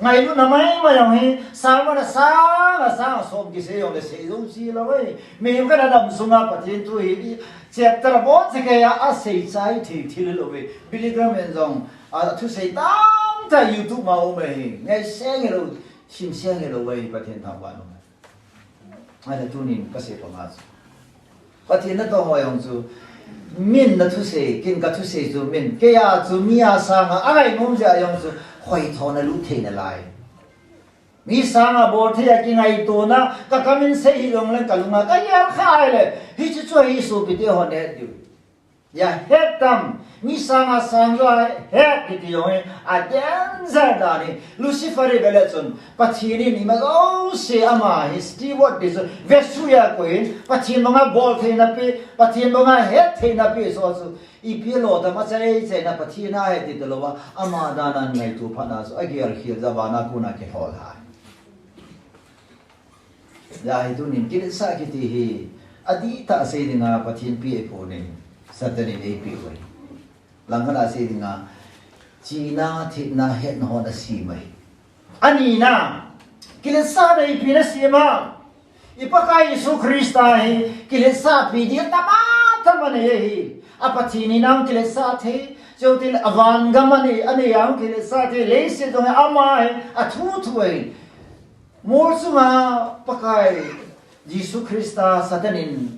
Ngailutna maimai jong hi, sermon asang, asang, asom kisei jong le sei jou ji lou ahi. Mihem khat a dam sunga Pathen thu hi, chapter abon cheh kei a, asei chai thei thei lou ahi. Billy Graham in jong, athusei tamtah YouTube ma um ahi. Ngaiseng hilou, simseng hilou ahi, Pathen thangvah in um. Ahile tunin kasei panga chu, Pathen natong ho jong chu, min nathusei, ken kathusei chu min, kei a chu mi a sanga, angainom jeh a jong chu, hoithona lut thei nalai. Mi sanga bol thei a kingaitona, kakam in sei hih jongle kalunga kagel kha ahile, hichu chu hi sopite hon het diu. Ya, het tam, mi sanga sang jo a het kiti jong hi, a danger dan hi, Lucifer hi vele chun, Pathen in ima jouse ama hi steward ti chu, vesuiya koi in, Pathen banga bol theina pe, Pathen banga het theina pe so chu, ipi lo tam achai chai na Pathen a het ti lou va, ama dan a ngaito phat na chu, agel khel jeh a vana kona kilhol hai. Hijeh a hi tunin kiletsah kiti hi, adihtah sei dinga Pathen pi eipon e. Satan in eipeh uve. Langkhat a sei dinga, chihna, thepna, hetna hon asem ahi. Anina, kiletsahna ipi nasem a? I Pakai Jesu Christa hi kiletsahpi ding tama tama nei ahi. A Pathen in jong kiletsah thei, chutile avan gam anei, anei a jong kiletsah thei, leiset jong ama hi athu thu ahi. Mol chunga Pakai Jesu Christa Satan in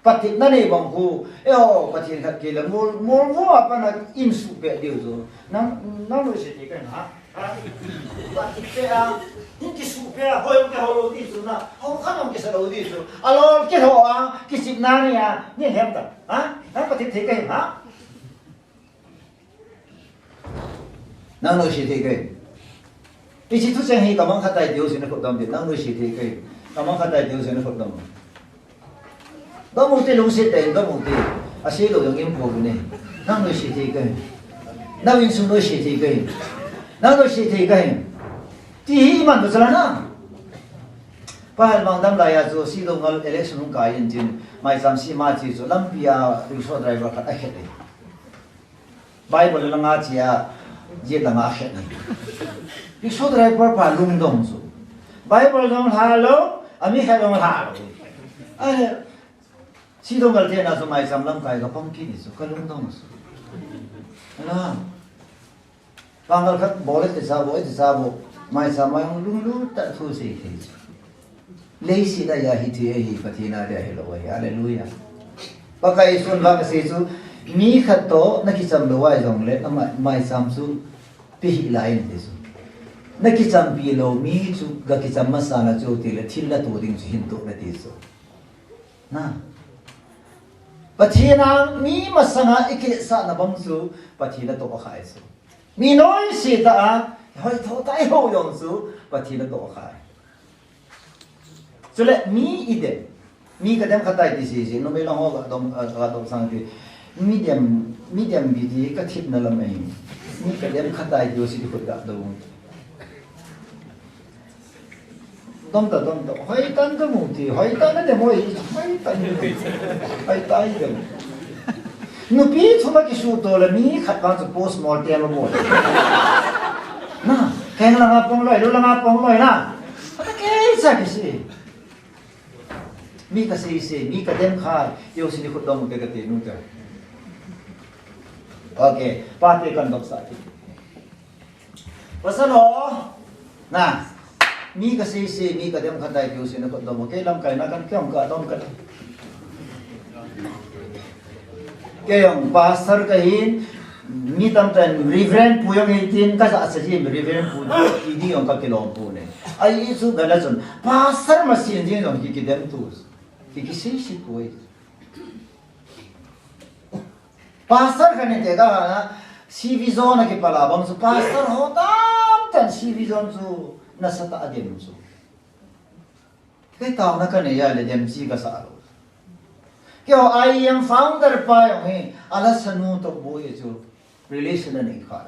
patepna nei bang khu, eiho, Pathen khat kei le mol, mol vo a pat a in suhpeh diu chu. Nang, nang noise thei kei na. Ha? Patep peh a, in kisuhpeh a, hoi, kihou lou ding chu na. Hou khat hung kisa lou ding chu. Alol kilhoh a, kichepna nei a, nei hem ta. Ha? Nang patep thei kei, ha? Nang noise thei kei. Hiche thucheng hi kamang khat tai tiu sin khut dom ti. Nang noise thei kei. Kamang khat tai tiu sin khut dom. Dom u te, lungset tah in dom u te. Asei lou jong in po ne. Nang noise thei kei. Nang insung noise thei kei. Nang noise thei kei. Ti hi iman to chala na. Pahalmang dam laiya chu Sidongal election hung kai in tin. Maicham sema che chu lampi a rickshaw driver khat akhet e. Bible langa chia, jet langa khet ni. Rickshaw driver pa lungdong chu. Bible jong lha lou, ami khat jong lha lou. Ai, Sidongal te na chu Maicham lamkai kapang kit ni chu, kalungdong chu. Ala. Pangal khat bol e ti cha bol, e ti cha bol. Maicham a jong lunglut tah thu sei thei chu. Leiset a hi thei ahi, Pathen a dia hilou ahi. Hallelujah. Pakai Jesun vang asei chu, mi khat toh nakicham lou a jongle, ama, Maicham chu pe hih lai in ti chu. Nakichampi lou mi chu, gakicham masang a chu tile, thil natoh ding chu hin toh nati chu. Na. Pathen a mi masanga ikiletsahna bang chu, Pathen natoh akhai chu. Mi noise tah a, hoi tho tai ho jong chu, Pathen natoh akhai. Chule mi idem. Mi kadem khat tai ti sese, numei lang ho kadom, kadom sang ti. Mi dem, mi dem bi ti kathipna lam ahi. Mi kadem khat tai ti ho si ti khut kadom. Dom ta, dom ta. Hoi tan kamu ti, hoi tan nadem hoi, hoi tan. Hoi tai dem. Nupi thum a kisuto le mi khat vang chu postmortem abol. Na, keng langa pong loi, lou langa pong loi na. Ata kei cha kisi. Mi kasei sei, mi kadem khai, tiu si ni khut dom u te kati nu te. Okay, pate kan dom sa ti. Pasal ho, na, mi kasei sei, mi kadem khat tai tiu si ni khut dom u, kei lamkai na kan kiam kadom ka. Kei jong pastor kahin, mi tamtah in Reverend Pu jong hitin, kajah sa jin Reverend Pu, T D jong kakilom pu ne. Ahi chu gala chun, pastor masin jeng jong ki, kidem tu. Ki, kisei sei poi. Pastor khat ni te ka na, C V zone a kipala bang chu, pastor ho tamtah in C V zone chu, nasatah a dem chu. Kei taona kanei a le dem chi kasa lou. Keiho I E M founder pa jong hi, alasa nu toh boi chu, relation anei kha.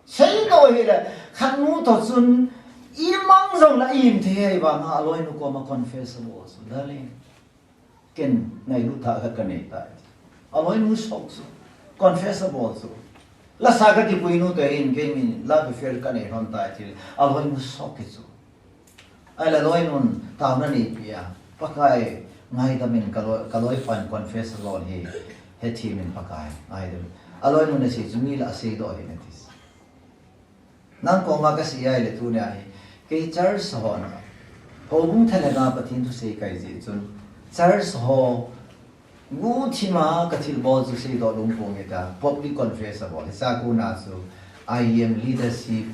Seidoh hile, khat nu toh chun, imang jong la im thei ahi vang a, aloinu koma confess abol chu, darling. Ken ngailut thah khat kanei tai. Aloinu shock chu. Confess abol chu. Lasa kakipui nu te hin kei min love affair kanei lhon tai ti. Aloinu shock e chu. Ahile aloinun taona neipi a. Pakai ngaidam in kaloi, kaloipan confess abol hi. Hethem in Pakai ngaidam. Aloinun asei chu mi lah a seidoh hih in ati. Nang koma kasei ahile tunia hi, kei church ho na, houbung thalheng a Pathen thu sei kahi jeh chun, church ho, guhthima kathilbol chu seidoh lungpong hita, public confess abol, hichea kona chu, I E M leadership,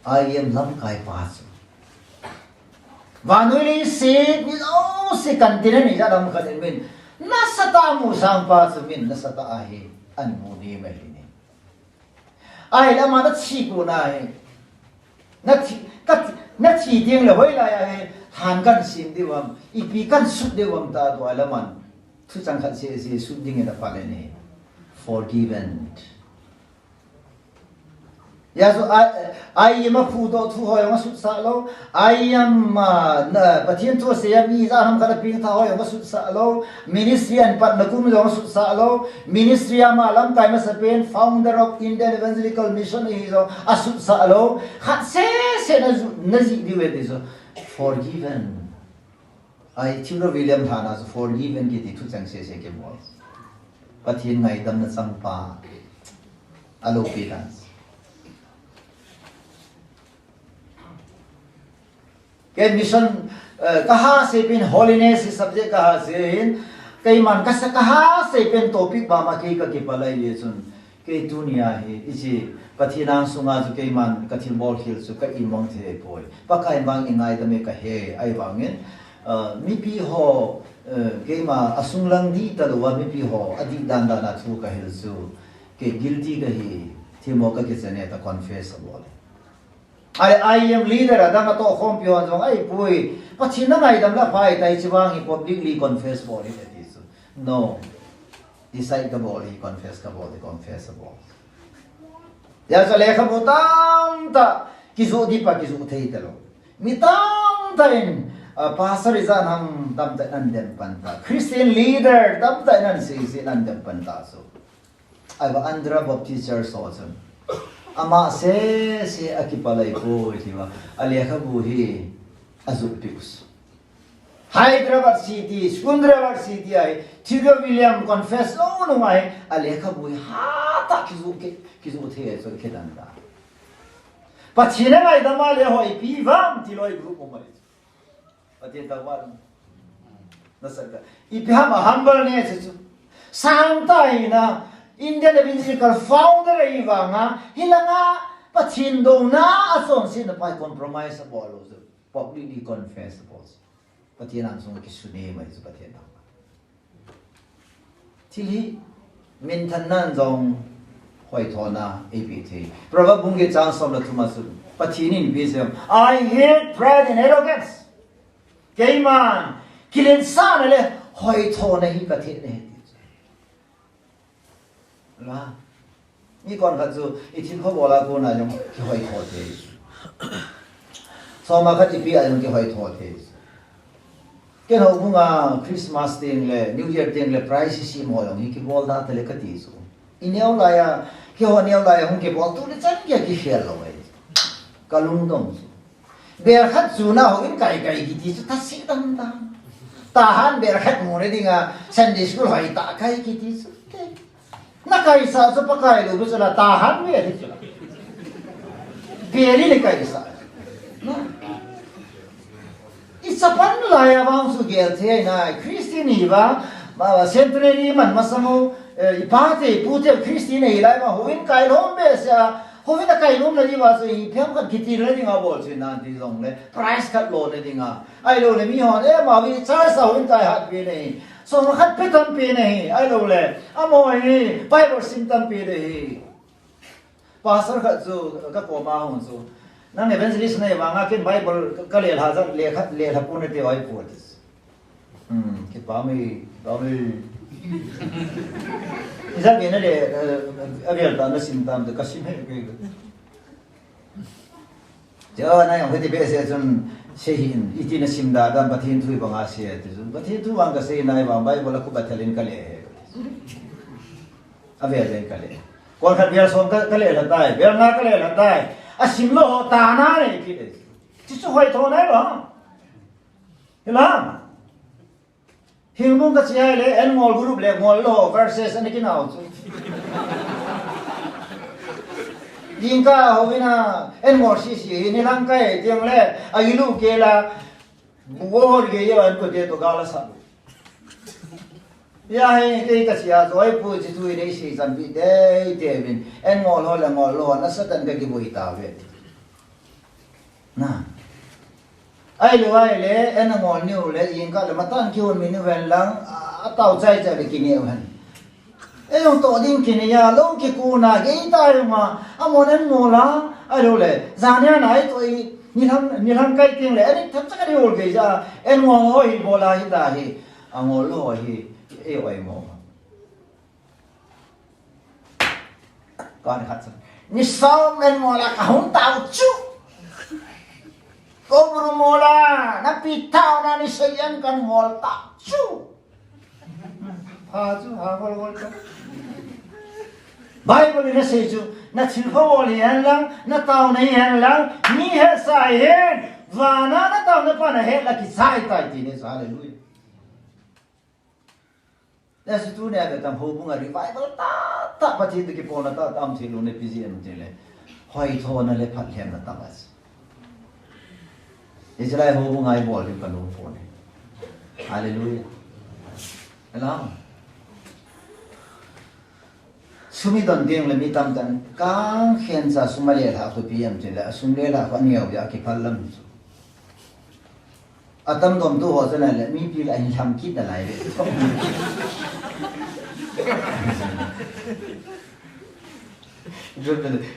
I E M lamkai pa chu. Vannoi leiset, mi jouse kan tin ani ja lam khat in min, nasatah a musang pa chu min, nasatah a hi, amu ni mai hi ni. Ahile ama nathi kona hi. Nathi, ka, nathi ding le hoilai a hi, han kan sim diu ham, ipi kan sut diu ham ta tu ahile man. Thuchang khat sese sut ding in apha le ni. Forgiven. Hijeh chun, a, a ima phudoh thu ho jong asutsah lou. A ima, na, Pathen thu asei a mi ijat ham khat a pengtha ho jong asutsah lou. Ministry ahin patna kum jong asutsah lou. Ministry ama lamkai masapen, founder of Indian Evangelical Mission ahi jong asutsah lou. Khat sese na ju, najih diu ahi ti chu. Forgiven. Ai, Theodore William lhan a chu forgiven kiti thucheng sese kibol. Pathen ngaidamna changpa. Alopi dan. Kei mission, eh, kaha seipen holiness hi subject kaha sei hin, keiman kasa kaha seipen topic bama kei kakipah lai jeh chun, kei tunia hi, hiche Pathen angsunga chu keiman kathilbol khel chu ka imang thei poi. Pakai bang ingaidam e kahe, ahivangin, eh, mipi ho, eh, keima asunglang dih talouva mipi ho adih dan dan a thu kahil chu, kei guilty kahi, themmo kakichane ta confess abol e. I, I am leader, adang atohkhompi hon jong, ahipoi, Pathen nangaidam le aphai tai, hiche vang hi publicly confess bol in ati chu. No. Decide kabol hi, confess kabol hi, confess abol. Hijeh chun lekhabu tamtah, kijoh ding pa, kijoh thei talou. Mi tamtah in, ah, pastor ijat ham tamtah in ahin dem pan ta. Christian leader tamtah in ahin seisei in ahin dem pan ta chu. Ahivang Andhra Baptist Church ho chun, ama sese akipah lai poi tia, alekhabu hi ajot peh u chu. Hyderabad City, Secunderabad City a hi, Theodore William confess lou nunga hi, alekhabu hi hatah kijoh, ki, kijoh thei chu kidan ta. Pathen in angaidam a le hoipi vang ti loi group um ahi. Pathen thangvah in. Nasatah. Ipi ham a humble ness chu. Sangtah in a Indian Evangelical founder ahi vanga, hilanga Pathen douna a chonsetna pa hi compromise abol lou chu. Publicly confess abol chu. Pathen angsunga kisune mai chu Pathen thangvah. Thil hi minthannan jong hoithona eipeh thei. Proverb bung get chang som le thum a chun, Pathen in ipi asei em? "I hate pride and arrogance." Keiman kiletsahna le hoithona hi kathet ahi ti chu. La. Mi konkhat chu, ithilkho bol a kona jong kihoitho thei. Soma khat ipi a jong kihoitho thei. Ken houbunga Christmas teng le, New Year teng le, prize isim ho jong hi kibol da tale kati chu. Ineo laiya, keiho neo laiya hung kibol tu le chan kia kikhel lou ahi. Kalungdong chu. Ber khat chu na houin kai kai kiti chu thase tam tam. Tahan ber khat mu le dinga Sunday school hoitah kai kiti chu. Nakaisah chu Pakai lou chu la tahan ve ti chu la. Ber in kaisah. Na. Ichapan laiya vang chu gel thei nai. Christian hi vang, ma, centenary man masang u, eh, ipate, ipute Christian hilai vang houin kai lom behseh a. Houin akai lom na diuva chu ipi ham khat kitil na dinga bol chu nan ti jongle. Prize khat lo na dinga. Ahilou le mihon, eh, ma vi church a houin kai hat pi nei. Soma khat pe tam pi nei. Ahilou le. Amaho hi Bible sim tam pi nei. Pastor khat chu kakoma hung chu. Nang evangelist nahi vanga ken Bible ka, kalelha jat lekha, lelha pon nate oi pon. Hmm, kipah e, kipah e. Ijat vei nale, eh, avel tah nasim tam te kasim hih e. Chua, na jong hiti behseh chun, sei hih in, iti nasim da dan, Pathen thu banga sei, ti chun, Pathen thu bang kasei nai vang, Bible a khup a thal in kale e. Avel in kale. Konkhat vel som ka, kalelha tai, vel nga kalelha tai. Asim lou ho tana nei kit e. Chuchu hoitho nai lou. Hilam. Hingnung kache ahile, en ngol group le ngol lou versus ana kinau chu. Jingkah houin a, en ngol sese hi, nilhang kai teng le, a ilu kei la, bu hol kei a, en kote to gal a sa. Hia hi, kei kache a, joi pu chi tu nei sei chan pi dei te vin, en ngol ho le ngol lou, na Satan kakiboi ta ve. Na. Ahilou ahile, en angol niu le, jingkah le matan kihon mi niu hen lang, a, atao chai chai le kineu hen. Ei jong toh ding kinei a, lou kikuna, gei ta jong a, amon en ngol a, ahilou le, jan a nai toh i, nilhang, nilhang kai teng le, ani tham chaka di ol gei ja, en ngol ho hi bol a hi ta hi, angol lou ho hi, ei oi mo. Kan khat sa. Ni som en mola kahung tao chu. Kobru mola, na pi tao na ni sei en kan mol ta chu. Ha chu, ha gol gol ta. Bible in asei chu, na thil pha bol hi hen lang, na taona hi hen lang, mi hesa hi hen, vana na taona pa na het la kichai tai ti ne chu, hallelujah. Lesu tunia ve tam houbunga revival tahtah Pathen toh kipolna tahtah um thei lou neipeh jeh in tile. Hoithona le phatlhemna tah a. Israel houbunga ibol diu kanom pon e. Hallelujah. Hello. Sum idon ding le mi tamtah in kangkhen cha sum alelhah khu ipi ham tile, asum lelhah khu aneo jeh a kiphal lam chu. Atam domtu ho chu nale, mipi le ahin lham kit nalai ve.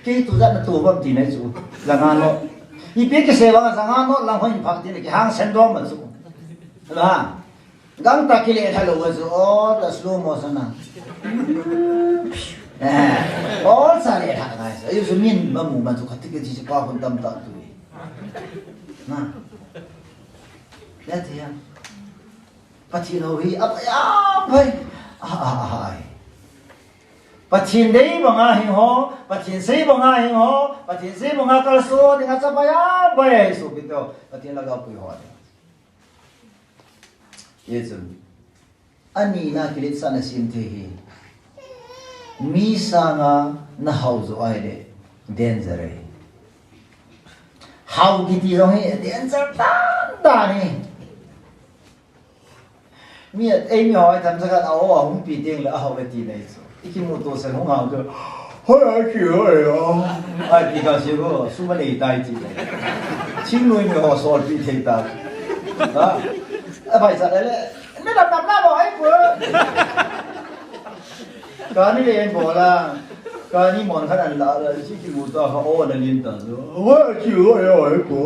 Kei tu jat na tu bam ti nai chu, janga no. Ipi kisei vang janga no lang hoi pha ti na kihang sen dom ma chu. La. Gangtah kilelha lou a chu, o, ta slow motion a. Eh, o, cha lelha ngai sa. Ayu su min ma mu ma chu khat ti ke chi chi pa hun tam ta tu. Na. Ya ti ya. Pathen ho hi a pai a pai. A, a, a, ai. Pathen dei banga hing ho, Pathen sei banga hing ho, Pathen sei banga kalso dinga cha pai a pai a hi su pi to. Pathen la ga pui ho. Ye chun. Ani na kiletsahna sem thei hi. Mi sanga na hao jo ahile danger ahi. Hao kiti jong hi danger dan dan ahi. Mi a, ei mi hao ai tham sa khat a o a hung pi ding le a hao le ti nei chu. I kimuto sen hung hao chu. Hoi a chi hoi a. Ai ti ka si ko, sum a nei tai ti. Chingnoi mi ho sol pi thei ta. Ha? A bai sa le le. Ni lam lam la bo ai pu. Kani le en bo la. Kani mon khat an la la, chi kimuto kha o na lim ta chu. Hoi a chi hoi a hoi pu.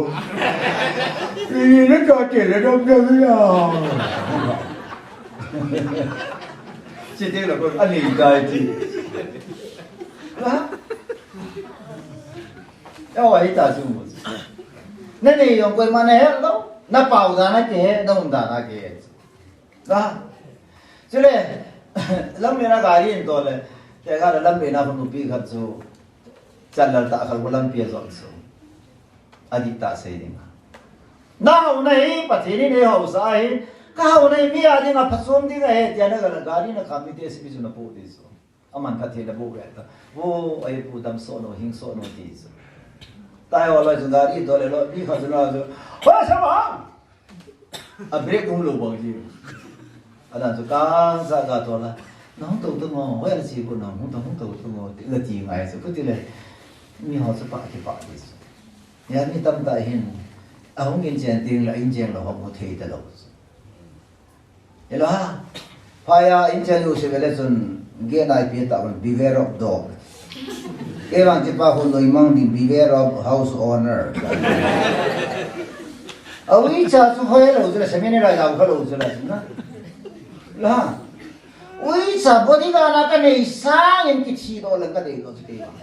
Ni na ka te le dom dom la. Chi te la ko a nei tai ti. Ha? Eo, ahi ta chu mu. Na nei jong koima na he lou. Na pao dan a kihe, na um dan a kihe. Na. Chule, lamlen a gari in to le. Te ga lamlen a nupi khat chu. Chan lal ta khat ko lampi a jong chu. Adih tah sei ding. Na haona hi, Pathen in eihaosah ahi. Ka haona hi, mi a dinga phachom ding ahi, tia na ga gari na kham mi te sipi chu na po ti chu. Aman phatthei na boh ve ta. Vo, ahi pu dam soh no, hing soh no ti chu. Tai ho loi chu gari to le lo, mi khat chu na chu. Hoi sa ma! A brake um lou bang ji. Adan chu kang sa ga to la. Na hung to to ngo, hoi la chi ko na hung to hung to to ngo, ti la ti ngai chu. Pu ti le. Mi ho chu pa ki pa ti chu. Ya mi tamtah hin. Ahung in chen ding la in chen lou ho mu thei ta lou. Hello ha. Phaya in chen u se vele chun, gen ai pi ta un, beware of dog. Kei vang chi pa hun noi mang ding, beware of house owner. A uicha chu hoi lou chu la, seminar a jao kha lou chu la, na. La. Uicha bodyguard na ka nei sang in kithi do la ka dei lo chu kei vang.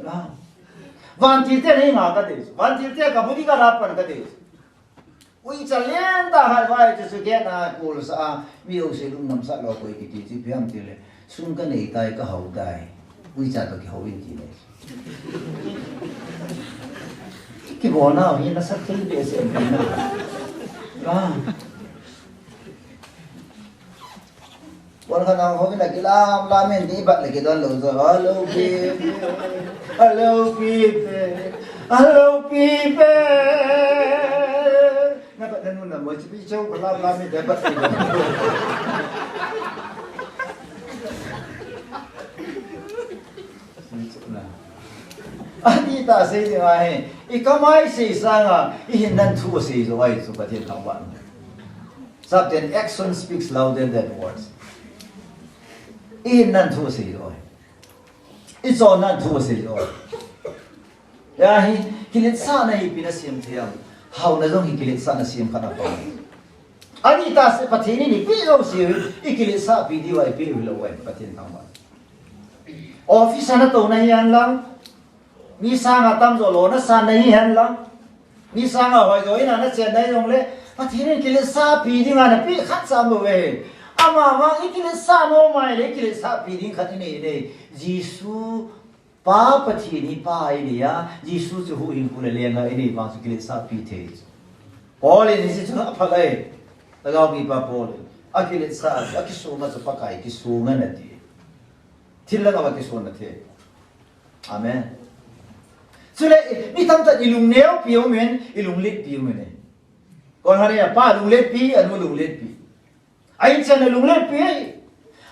La. Vantil te nei nga ka dei chu. Vantil te ka bodyguard a pan ka dei chu. Uicha lentah hai vai chu chu gen a kul sa a, mi ho se lung nam sa lou koi kiti chu ipi ham ti le, sum ka nei tai ka hao tai. Uicha ka kihao in ti le. Kibol nau hi nasat thei behseh in na. Ah. Bon khat nang ho na kilam lam in ti bat le kidon lou jo. Hello, people. Hello, people. Hello, people. Na bat na nun na mo chi pi chou ko lam lam in ti bat kidon. Adih tah sei ding ahi. I kamai sei sanga, i hinnan thu sei jo ahi chu Pathen thangvah. Sapten, action speaks louder than words. I hinnan thu sei jo ahi. I chonnan thu sei jo ahi. Ya hi, kiletsahna hi ipi na sem thei ham. Haona jong hi kiletsahna sem khat a pang. Adih tah sei Pathen in ipi jouse, i kiletsah pi diu ahi, ipi hilou ahi, Pathen thangvah. Office a natou nahi henlang, mi sanga tamjo lona sa nahi henlang, mi sanga hoijo in a nachen nahi jongle, Pathen in kiletsahpi dinga napeh khat cha um lou ve. Amavang ikiletsah nom ahile, kiletsahpi ding khat inei e. Jesu Pa Pathen hi Pa inei a, Jesu chu huhhingpu le lenggam inei vang chu kiletsahpi thei chu. Paul in hiche chu aphalai. Lhagao mipa Paul in. Akiletsah, akisonga chu Pakai kisonga nati. Thil langa va kisonna thei. Amen. Chule, mi tamtah in ilungneopi umin, ilungletpi umin e. Kon hane, apa lungletpi, anu lungletpi. Ahin chan ilungletpi.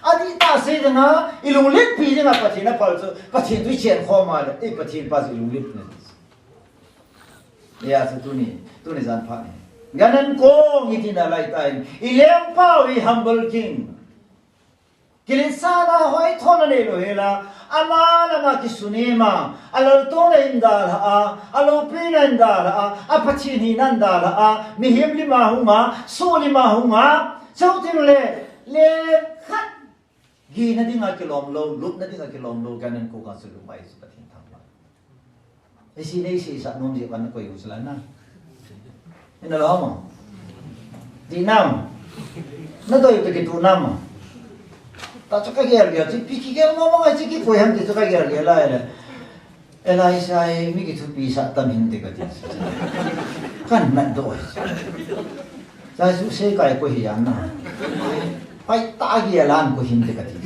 Adihtah sei dinga, ilungletpi dinga Pathen aphal chu, Pathen chu ichen khom a le, ei Pathen pa chu ilungletpi. Hijeh chun tuni, tuni jan phat ni. Gan an kong iti nalai tan, ilengpa u hi humble king. Kiletsahna hoithona neilou hela, ama le ama kisunema, alaltohna in dalha a, aloupina in dalha a, aPathen hina in dalha a, mihem lima hunga, soh lima hunga, chuteng le, lekhat, gina dinga kilom lou, lupna dinga kilom lou, gan an kong a chu lumai chu Pathen thangvah. Hiche nei seisah nom jeh uva nakoi u chu la na. Ina lou ham? Dih nam? Nadei u toh kituh nam? Tachu kagel gel chu, ipi kigel mong mong a chu kikoi ham ti chu kagel gel lai le. Elisha hi mi kithupisah tam hinte kati. Kahin matdoh. Jesu sei kai koi hi jeng na. Pai tah gel a koi hinte kati.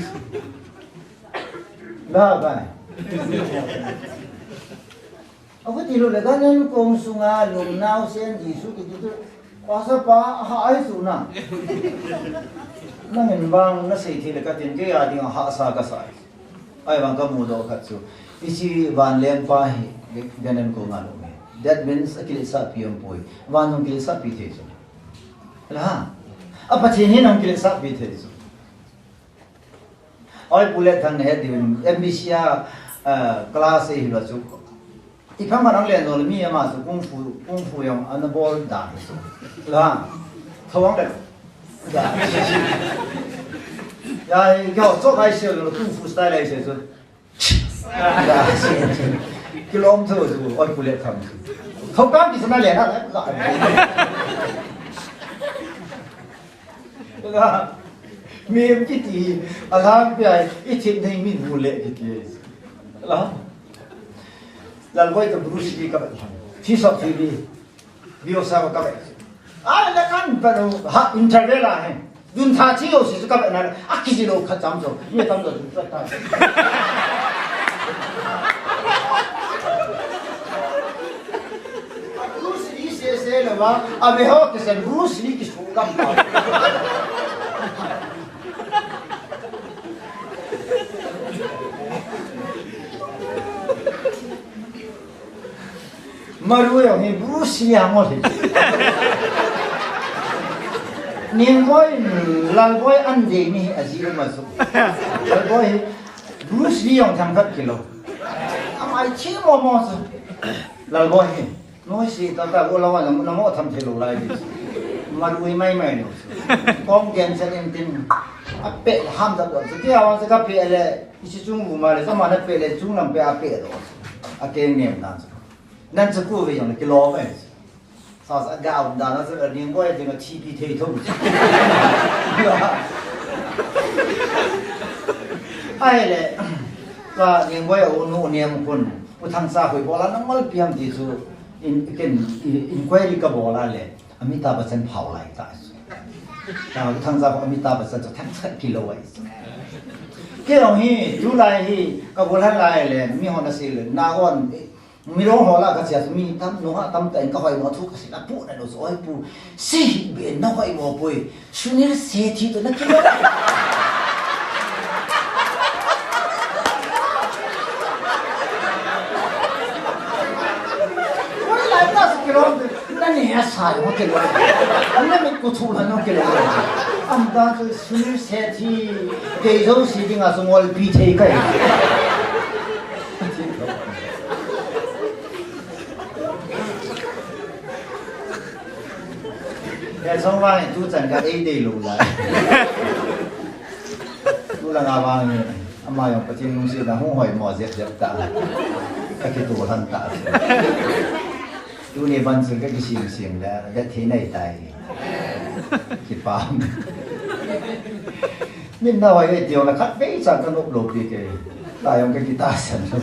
Ba, ba. Achuti lou le, gan an kong sunga lungnaosen Jesu kiti chu, Pastor pa, ahah ahi chu na. Nangin vang nasei thei le katin, kei a dinga hahsa kasa. Ahivang kamudoh khat chu, hiche vanlengpa hi, gan an konga lou hi. That means, akiletsahpi umpoi. Van jong kiletsahpi thei chu. Hela? APathen hin jong kiletsahpi thei chu. Oi, Pu Letthang nahet diu, M B C a, ah, class eihilou chu. Ipi ham nang len jong le mi ama chu kung fu, kung fu jong ana bol dan chu. La. Thawang le. Ya. Ya, i kho chok ai se lo kung fu style ai se chu. Ya, se. Kilom tho chu, oi, Pu Letthang. Thokam kisana le na. La. La, mi em kiti, alang pi ai, i thip nei min hu le kiti. La. Lalboi toh Bruce Lee ka vet lhon. Thi sop thi bi. Bi o sa ka vet. A le kan pa no, ha, interval a he. Dun tha thi o si ka vet na, a kiji lou khat cham jo. Mi tam jo dun ta. Bruce Lee se se le wa, a ve ho ke sen Bruce Lee ki su kam pa. Maru jong hi Bruce Lee a ngol hi. Ning boi, Lalboi an de ni a ji ma su. Lalboi hi Bruce Lee jong thang khat kilo. Amai chi mo mo su. Lalboi hi. Noise tata, go lawa na, namo tham thei lou lai di. Marui mai mai lou. Kong gen chen in tin. A pe ham ta do. Chu tia wan sa ka pe le, isi chung bu ma le, sa ma na pe le, chung lam pe a pe do. A keng nem dan. Nan chu ku ve jong le kilo mai. Sa sa ga um dan na sa ning boi ding a T P thei thum. Ai le, ka ning boi u nu nem kun. U Thangcha hoi bola nang mal piam ti chu in, ken, in, inquiry ka bola le, Amitabh Bachchan phau lai ta. Ta U Thangcha Amitabh Bachchan chu thang chat kilo ai. Kei jong hi, tulai hi, ka bol han lai le, mi hon a si le, na hon, mi rong ho la ka chia chu mi tam, nung ha tam ta in ka hoi mo thu ka si la pu na lo so oi pu. Si hi be na hoi mo poi. Sunil Sethi toh na kilo. Oi, lai ta si kilo. Na ni ya sa mo kilo. Na mi ku thu la no kilo. Am ta chu Sunil Sethi. Kei jo si ding a su ngol pi thei kai. Ya, song vang tu chan ka ei dei lou lai. Tu la nga vang ni. Ama jong Pathen lungsetna hung hoimo jep jep ta. Ka kituh lhon ta. Tuni ban chun ka kisim sim le, det thei nai tai. Kipah. Min nahoi e ti jong le khatvei cha ka nop lou pi ke. Tua jong ka kitahsan lou.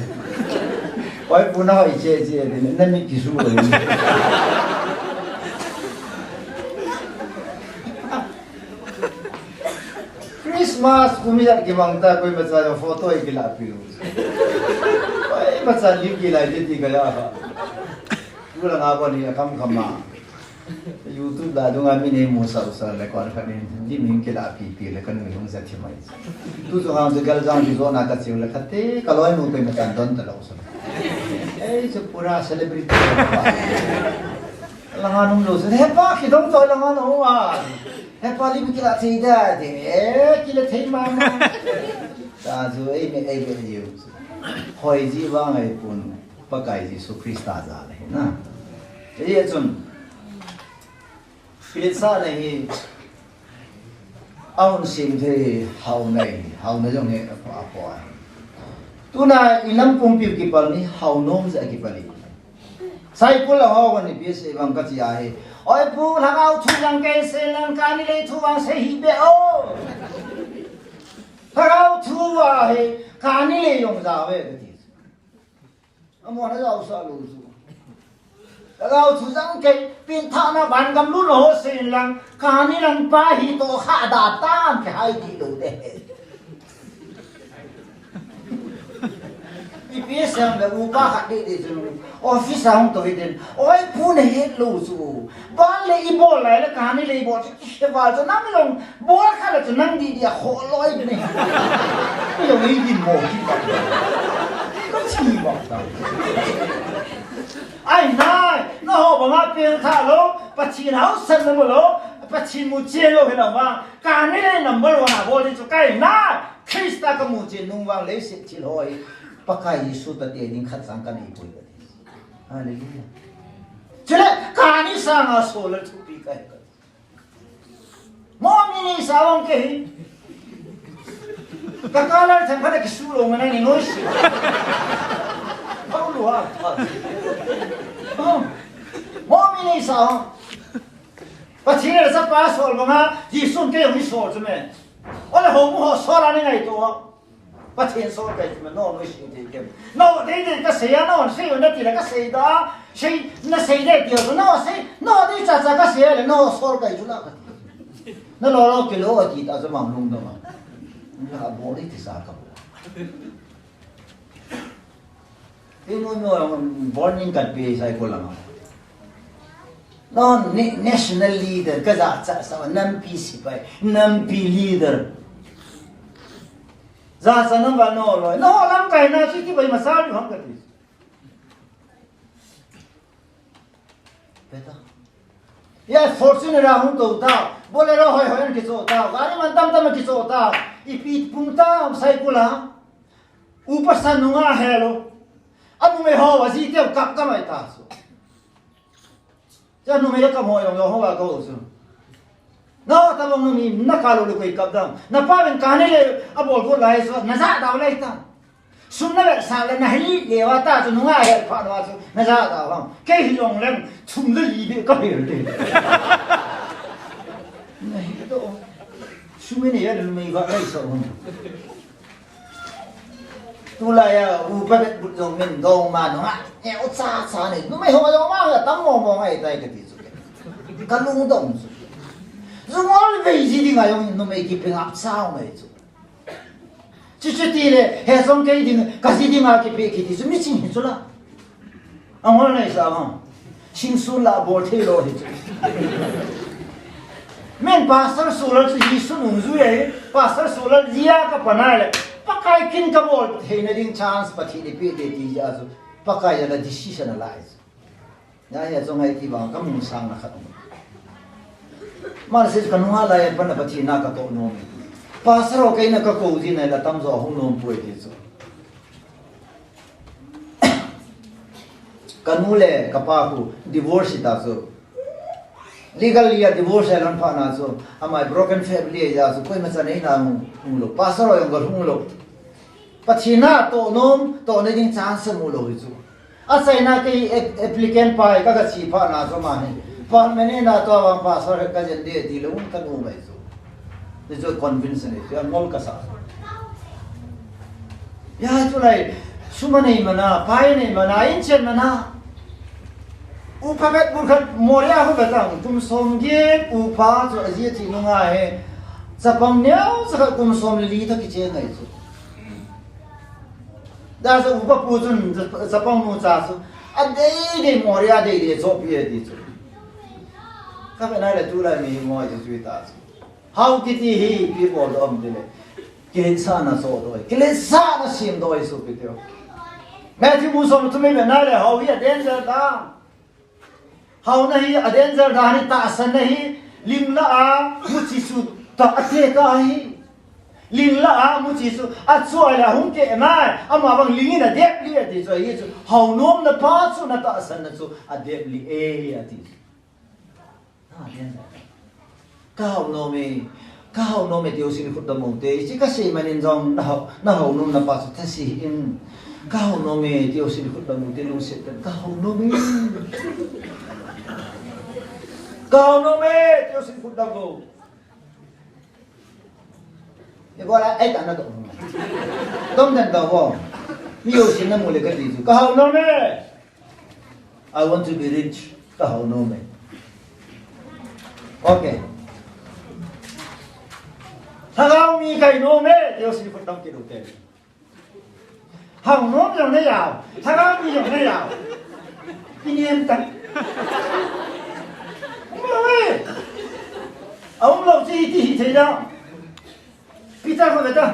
Oi, pu nahoi che che, na mit kisu lou. Christmas kum ijat kimang ta, koimacha jong photo ikilahpi lou. Koimacha link kilai ding ti kaya kha. Tulanga koni akam kama. YouTube la dunga min eimusah usah le kon khat in, di min kilahpi pi le kanui hung jat thim mai. Tu chu hang chu galjang di jona kacheu le khat te, kaloinu koimachan don talou sa. Ei, chu pura celebrity. Langa nung lou sa, hepa kidong toh langa nung a. Hepa lim kila thei da, de, eh, kila thei mama. Ta chu, ei me, ei me, ei u. Hoi ji vang ei pun, Pakai Jesu Christa jal ahi na. Ei chun, Philip sa na hi, aun sim thei, hao nei, hao na jong he, apo, apo ahi. Tuna, inam pumpi kipal ni, hao nom ja kipal ni. Saikul a ho ni pi se vang ka chi ahi. Oi pu, lhagao thu jang kei se lang kani le thu vang se hi be o. Lhagao thu ahi, kani le jong ja ve ka ti. Amo na jao sa lou chu. Lhagao thu jang kei, pengthahna vangam lutna ho se lang, kani lang pa hi to kha da tan ke hai ti lou de. Ipi sang le upa khat ding ding chu office a hung tou hi tin. Oi pu, nahet lou chu. Ban le ibol lai le kani le ibol chu kihe val chu nang jong bol kha le chu nang didi a kho loi ni. Jong ei din mo ki ba. Ka chi ba ta. Ai nai, naho banga pengthah lou, Pathen haosan na mu lou, Pathen mu che lou hi lou vang. Kani le number one a bol ding chu kai nai. Christa ka mu chen nung vang leiset thil ho hi Pakai Jesu tate ding khat sang ka nei poi ka ti. Hallelujah. Chule kani sanga sol le thupi ka hi ka. Mo mi ni sa vang ke hi. Ka ka la thang pha na kisu lou ma na ni noi si. Pau lu ha. Oh. Mo mi ni sa vang. Pathen le Chapa sol banga, Jesun kei jong hi sol chu me. Ole ho mu ho sol a ni ngai to. Pathen sol kai chu me, no, no, si te kem. No, dei dei ka sei a, no, sei na ti le ka sei da. Sei, na sei dei ti, no, sei, no, dei cha cha ka sei le, no, sol kai chu la ka. Na lo lo kilo a ti ta chu mang lung da ma. La bo ni ti sa ka bo. Ei mo mo warning kan pe sai ko lama. Non, ni-, national leader, ka ja cha sa, nampi sipai, nampi leader. Ja cha nam ba no loi. No, lamkai na chu ti bai ma sa ri hong ka ti. Beta. Ya Fortuner a hung tou ta. Bolero hoi hoi an kicho ta. Gari man tam tam kicho ta. Ipi pung ta, sai kula. Upa sa nunga helo. Anu me ho wa ji te kap ka mai ta so. Cha numei le ka mo jong jong ho va ko chu. Na ta bang numei na ka lo le koi kap dam. Na pa ven ka ne le a bol go lai so na ja dau lai ta. Sum na le sa le na hi le wa ta chu nunga he pha na wa chu na ja dau ham. Ke hi jong lem chum le li be ka he le. Na hi to. Sum ne ya le numei va lai so ham. Tulai a, upa bet but jong min dong ma nunga. E, o cha cha nei. Numei ho jong ma, tam mo mo ngai tai ka ti chu. Ka lungdong chu. Jung ol vei ji ding a jong numei kipe ngap chau mai chu. Chu chu ti le, he jong kei ding, ka ji ding a kipe kiti chu mi ching hi chu la. Angol nei sa ma. Singsun la bol thei lo hi chu. Men Pastor Solal chu Jesu nungjui ahi. Pastor Solal jia ka panai le. Pakai kin ka bol theina ding chance Pathen in pe te ti jia chu. Pakai jana decision a lai chu. Ya ya jong ai ti bang ka mun sang na khat. Man se ka nunga lai pan Pathen na ka to nom. Pastor ho kei na ka ko ji na la tam jo hung nom poi ti chu. Ka nu le ka pa khu divorce ta chu. Legally a divorce a lan pha na chu. Amai broken family a chu koima cha nei na hung, hung lo. Pastor ho jong ka hung lo. Pathen a toh nom, toh na ding chance mu lou hi chu. Achaina kei ap-, applicant pa hi ka, ka chi phat na chu ama hin, permanent a tua vang pastor ka jen de ti lou ka nu mai chu. Ti chu convince nei chu, angol ka sa. Ya chu lai, sum a nei mana, pai nei mana, inchen mana. Upa vet bul khat Moria ho vet ang, kum som get upa chu aji a thi nunga he. Chapang neo cha khat kum som le li toh kichen ngai chu. Da chu upa pu chun chapang nu cha chu. A dei dei Moria dei dei chopi e ti chu. Ka vet na le tulai mi mo chu chu ta chu. Hao kiti hi ipi bol dom ti le. Kiletsahna sodoh, kiletsahna semdoh sopi teu. Matthew bung som le thum i vet na le hao hi a danger dan. Haona hi a danger dan hi, tahsanna hi, ling lah a muchi chu tah a tekah ahi. Ling lah a muchi chu achuai le ahung keh nai, ama vang ling in adep lih e ati chu ahi chu. Hao nomna pa chu na tahsanna chu adep lih e ati chu. Ka hao nom e, ka hao nom e, ti ho sin khut dam u te. Hiche ka sei man in jong na hao, na hao nomna pa chu thase hih in. Ka hao nom e, ti ho sin khut dam u te, lungset tah in ka hao nom e. Ka hao nom e, ti ho sin khut dam u. Ibola, ei, ta na dong. Dong den ta vo. Mi ho sin na mu le ka ti chu. Ka hao nom e. I want to be rich. Ka hao nom e. Okay. Lhagao mi ka hi nom e. Ti ho sin khut dam kit u te. Hao nom jong nei a. Lhagao mi jong nei a. Inem ta. Um lou e. A um lou chu iti hi thei da. Peter ko beta.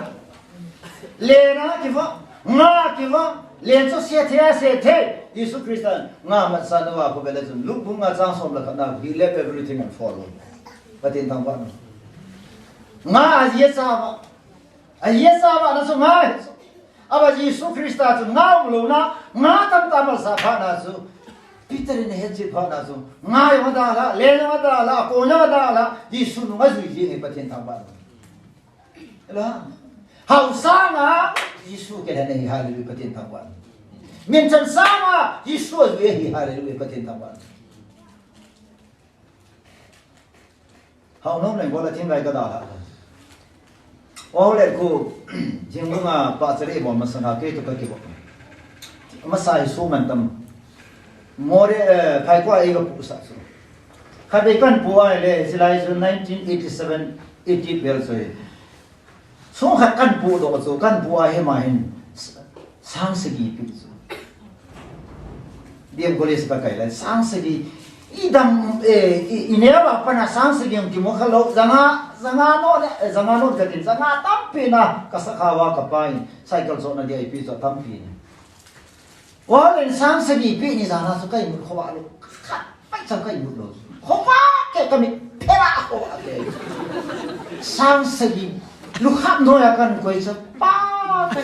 Len a kiva, nga kiva, len chu se thei a se thei. Jesu Christa nga matsa na va ko bele chun. Luke bung nga chang som le khat na, he left everything and followed. Pathen thangvah in. Nga aji a cha va. Aji a cha va na chu nga. Ava Jesu Christa chu nga um lou na, nga tamtah malsa phat na chu. Peter in ahet cheh phat na chu. Nga jong adalha, len jong adalha, kon jong adalha, Jesu nung ajui jing e Pathen thangvah in. Ela. Hao sanga Jesu kilhen ahi, hallelujah, Pathen thangvah in. Minthang sanga Jesu ajui ahi, hallelujah, Pathen thangvah in. Hao nom le bol a thim lai ka dalha. Ol le khu, thim khu nga pa chale bol masanga kei toh ka kibol. Masa hi su man tam. More, eh, phai ko a ei ka pu sa chu. Khatvei kan pu a le, silai chu nineteen eighty-seven, eighty-eight vel chu. Sung khat kan pu doh chu, kan pu a hima hin sang sagi pi chu. D M College ka kai lai, sang sagi, i dam, eh, i, i neo a pat na sang sagi hung kimu kha lou, janga, janga no le, eh, janga no ka tin, janga tampi na, ka sakha va ka pa in, cycle chot na dia i pi chu tampi na. Wa len sang sagi pi ni jana chu ka imut khovah lou. Khat pai chang ka imut lou. Khovah kei ka mit phera khovah kei. Sang sagi. Lukham noi a kan koi chu pa kai.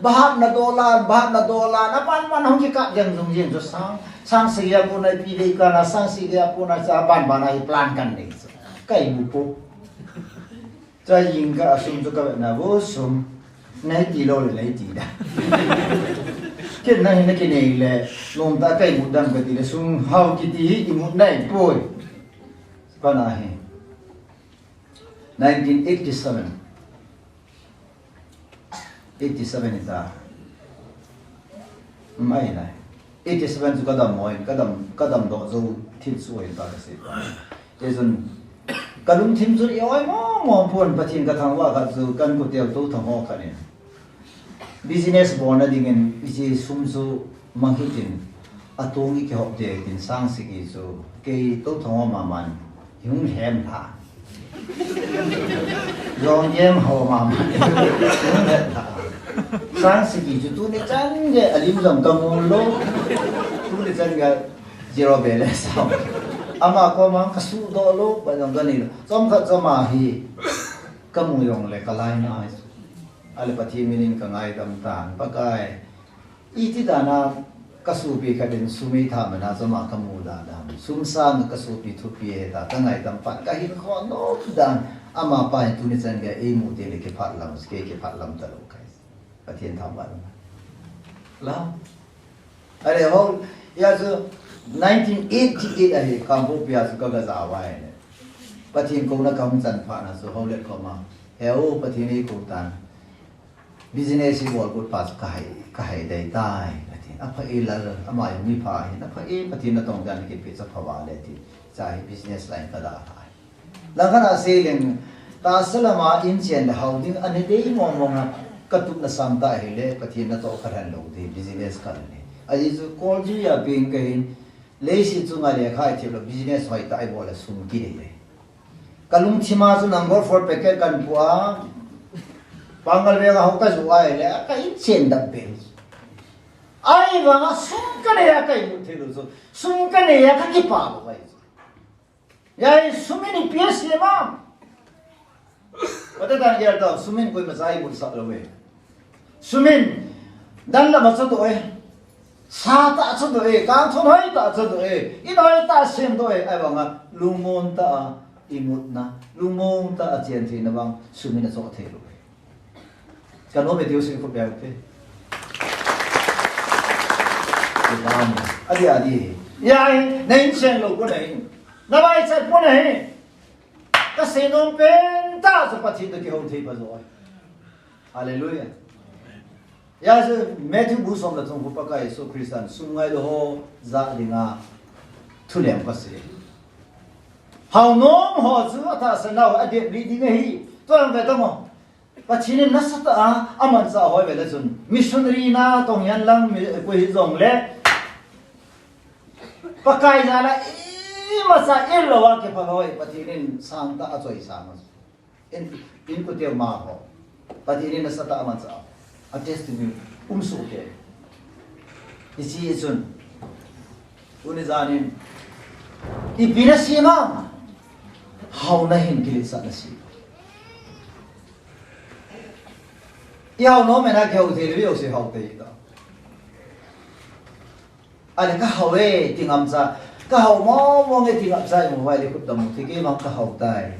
Bahat na dolan, bahat na dolan. Aban ban hung kikap jeng jung jeng chu sang. Sang sagi a puna pi dei ka na sang sagi a puna cha ban ban a hi plan kan nei chu. Ka imut po. Chua jing ka a sum chu ka vet na vo sum. Nei ti lou le nei ti da. Ken na hin na kinei le, nom ta ka imut dam ka ti le, sum hao kiti hi imut nai poi. Ka na hi. Nineteen eighty-seven. Eighty-seven hi ta. Mai nai. Eighty-seven chu ka dam mo in, ka dam, ka dam doh jou thil chu ahin ta ka sei ta. Hichun, ka lungthim chun i oi mong mong pon Pathen ka thangvah khat chu kan kotel Touthang ho khat in. Business bolna dingin hiche sum chu mang hih in, atong i kihop ding in sang sagi chu kei Touthang ho mama in. Hung lhem tha. Jong jem ho mama. Hung lhem tha. Sang sagi chu tuni chan gei alim jong ka mu lou. Tuni chan gei zero balance. Ama koma ka sudoh lou, ba jong ka nei lou. Chomkhat chom a hi ka mu jong le ka lai nai. Ale Pathen min in ka ngaidam tan. Pakai. Iti dan a ka sopi khat in sum ei tha man a chom a ka mu dan a. Sum sang ka sopi thupi he ta, ka ngaidam pan ka hin khon nom dan. Ama pa hin tuni chan gei ei mu teng le kiphat lam, kei kiphat lam talou kai. Pathen thangvah in. La. Are ho, ya chu nineteen eighty-eight ahi, Kangpokpi a chu ka ga ja uva ahi. Pathen kouna ka hung chan phat na chu houlet koma, "He o, Pathen in eikou tan. Business ibol got pa chu ka hai, ka hai dei tai," ka ti. "Apha e lal, ama jong mipha ahin, apha e, Pathen natong dan kipeh chu apha val e," ti. Cha hi business line ka dalha. Langkhat a seileng, tahsa lama in chen le hao ding anei dei mong mong a, ka tupna sangtah ahile, Pathen natoh ka lhen lou ding, business ka lhen e. Ajeh chu Kolkata a peng kahin, leiset chunga lekha i thep lou, business hoitah i bol le sum kidei le. Ka lungthim a chu Nangor four packet kan pu a, Pangal veng a ho ka ju ahile, ka in chen dap be. Ahivanga sum ka nei a ka imut thei lou chu, sum ka nei a ka kipah lou ahi chu. Jeh in sum in ipi asem am? Kati dan gel tao, sum in koima cha imut sah lou e. Sum in dan lam a cha doh e. Sa tah cha doh e, kangthon hoitah cha doh e. In hoitah sem doh e. Ahivanga lungmong tah a imutna, lungmong tah a chen theina vang sum in achoh thei lou e. Ka nom e tiu sing khut beh u te. Amen. Adi, adi. Jeh in, na in chen lou kon ahi. Na vaichat kon ahi. Ka seinom pen tah chu Pathen toh kihou thei pha jo. Hallelujah. Jeh chu Matthew bu som le thum khu Pakai Jesu Christan sum ngailou ho ja dinga thulem ka sei. Hao nom ho chu atahsan nau a dep lih ding ahi. Tua jong ve tamo. Pathen in nasatah a amanchah hoi ve le chun, missionary natong hihen lang, mi, koi hijongle, Pakai jal a imacha i lou a kipha hoi, Pathen in sangtah a choisang. In, in kuteu ma ho, Pathen in nasatah a amanchah, a testimony um soh kei. Hiche chun, tuni jan in, ipi nasem am? Haona hin kiletsah nasem. I hao nom e na kihou thei lou, i hao sei hao tei ta. Ale ka hao e, ti ngam cha. Ka hao mong mong e, ti ngam cha, i mu vai le khut dong, ti kei mang ka hao tai.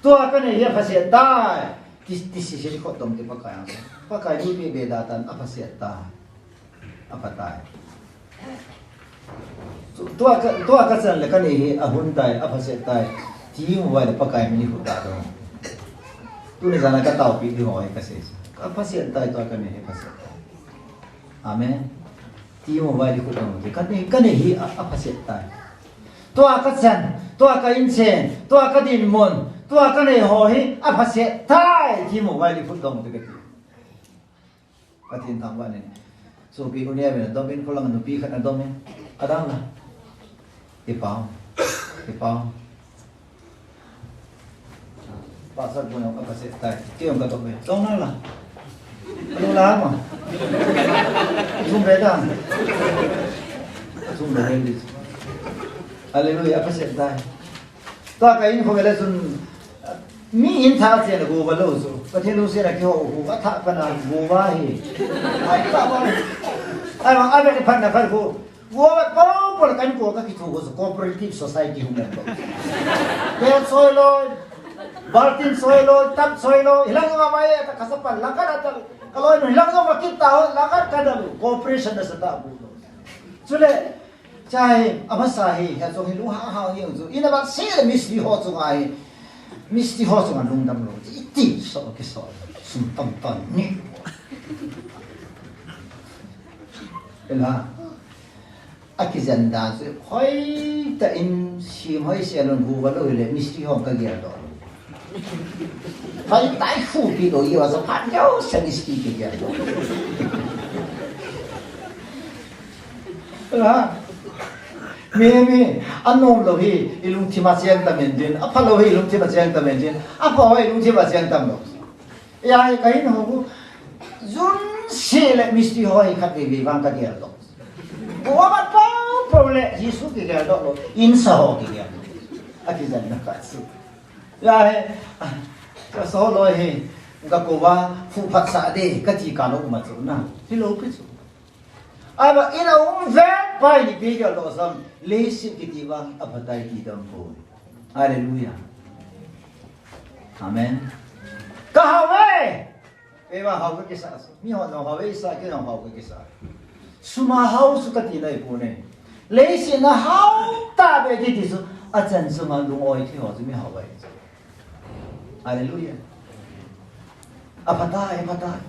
Tua ka nei hi aphaset tai. Ti, ti si si khut dong, ti Pakai ang. Pakai ni pe be da tan aphaset tai. Apha tai. Tu-, tua ka, tua ka chan le ka nei hi ahun tai, aphaset tai. Ti mu vai le Pakai min i khut da dong. Tuni jan a ka taopi di ho hi ka sei. Aphaset tai, tua ka nei hi aphaset tai. Amen. Ti mu vai di khut dong. Ka nei, ka nei hi a, aphaset tai. Tua ka chan, tua ka inchen, tua ka dinmun, tua ka nei ho hi aphaset tai. Ti mu vai di khut dong ti ka ti. Pathen thangvah in. Sopi u nia vin adom in, kholang nupi khat adom in. Adang la. Kipah. Kipah. Pastor pu jong aphaset tai. Kei jong ka dom e. Tong na la. Alo la ma. Sum be dan. Sum be le. Hallelujah, aphaset tai. Tua ka in khu ve le chun, mi in thah chen a gova lou chu. Pathen lungset a kihou khu, athah pan a gova hi. Ai, ta ba. Ai, ma, ai, ma, phat na phat khu. Gova po po le kan ko ka kithu khu chu cooperative society hung lem lou. Pe soi lou, baltin soi lou, tap soi lou, hilang ma mai ta ka sa pan, lang ka da ta, ka loi nu, hilang ma kit ta ho, lang ka ka da lou. Cooperation da sa ta bu lou. Chule, Chai, amasa hi, hia chong hi lungha ha hi chu. Ina ban se le mistri ho chunga hi. Mistri ho chunga lungdam lou. Iti so ke so. Sum tam tam ni. Ela. Akijen dan chu. Hoitah in sim hoi se lon gu va lou le mistri ho ka gel lou. Phai tai fu pi do, i wa sa phat keu sa ni sti pi keu. Ha? Mi, mi, anom lou hi, i lungthim a cheng tam in din, apha lou hi, i lungthim a cheng tam in din, apha ho i lungthim a cheng tam lou. Ya, i kahin ho, jun se le mistri ho hi khat vei vei vang ka gel lou. Ko ma po po le, Jesu ki gel lou, in sa ho ki gel lou. Akijen na ka chu. Ya he, ka so loi he, ka ko va, fu phat sa de, ka ti ka lo ma chu na. Hi lo pi chu. Aba in a um ve, pai ni pi ka lo sam, le si ki ti va, a phatai ti dam ko. Hallelujah. Amen. Ka ha ve. Kei vang hao kakisa. Mi hon jong hao eisa, kei jong hao kakisa. Sum a hao chu kati nai poi. Leiset a hao tah beh kiti chu, achan sunga lung-oi thei ho chu mi hao ahi. Hallelujah. Aphatai, aphatai.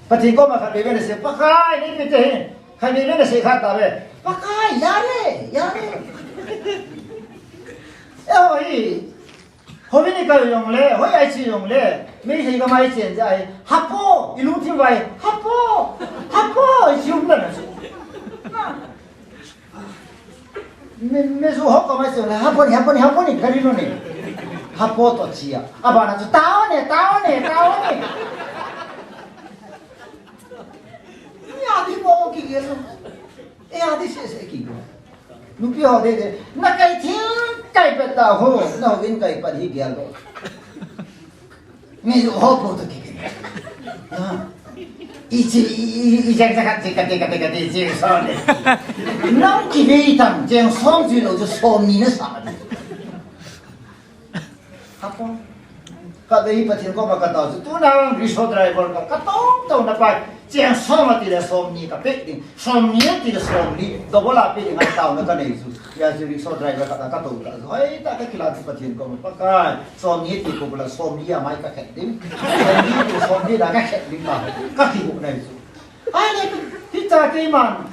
Pathen koma khatvei vei nasei, Pakai, neipe te hi. Khatvei vei nasei kha tave. Pakai, yare, yare. Eiho hi, houin ikal jongle, hoi a iche jongle, Meitei gam a ichen jeh a hi, hapo, ilungthim uva hi, hapo, hapo, iche um dan ahi. Me, me ju ho koma iche jongle, hapo ni, hapo ni, hapo ni, kari lou ni. Hapo toh che a. Abana chu, tao ne, tao ne, tao ne. Ni adi mo kigel lou. E, adi sese kigel. Nupi ho de de. Na kai thil kai pet ta ho. Na houin kai pet hi gel lou. Mi ju ho po to kigel. Na. Iche, i, i, i, jang jang kati, kati, kati, kati, iche, sorry. Nang kivei tang, cheng som ji lou, chu som ni nasa di. Hapo. Khatvei hi Pathen koma katao chu, tuna rickshaw driver ka, katao tao na pa, cheng som ati le som ni kape ding, som ni ati le som li, double a pe ding a taona kanei chu. Hijeh chun rickshaw driver khat a katao ta chu, hoitah a kakilah chu Pathen koma, Pakai, som ni ati kou le som li a mai kakhet ding, som ni ati le som li a kakhet ding ta, kakigot nai chu. Ahile, hitia keiman,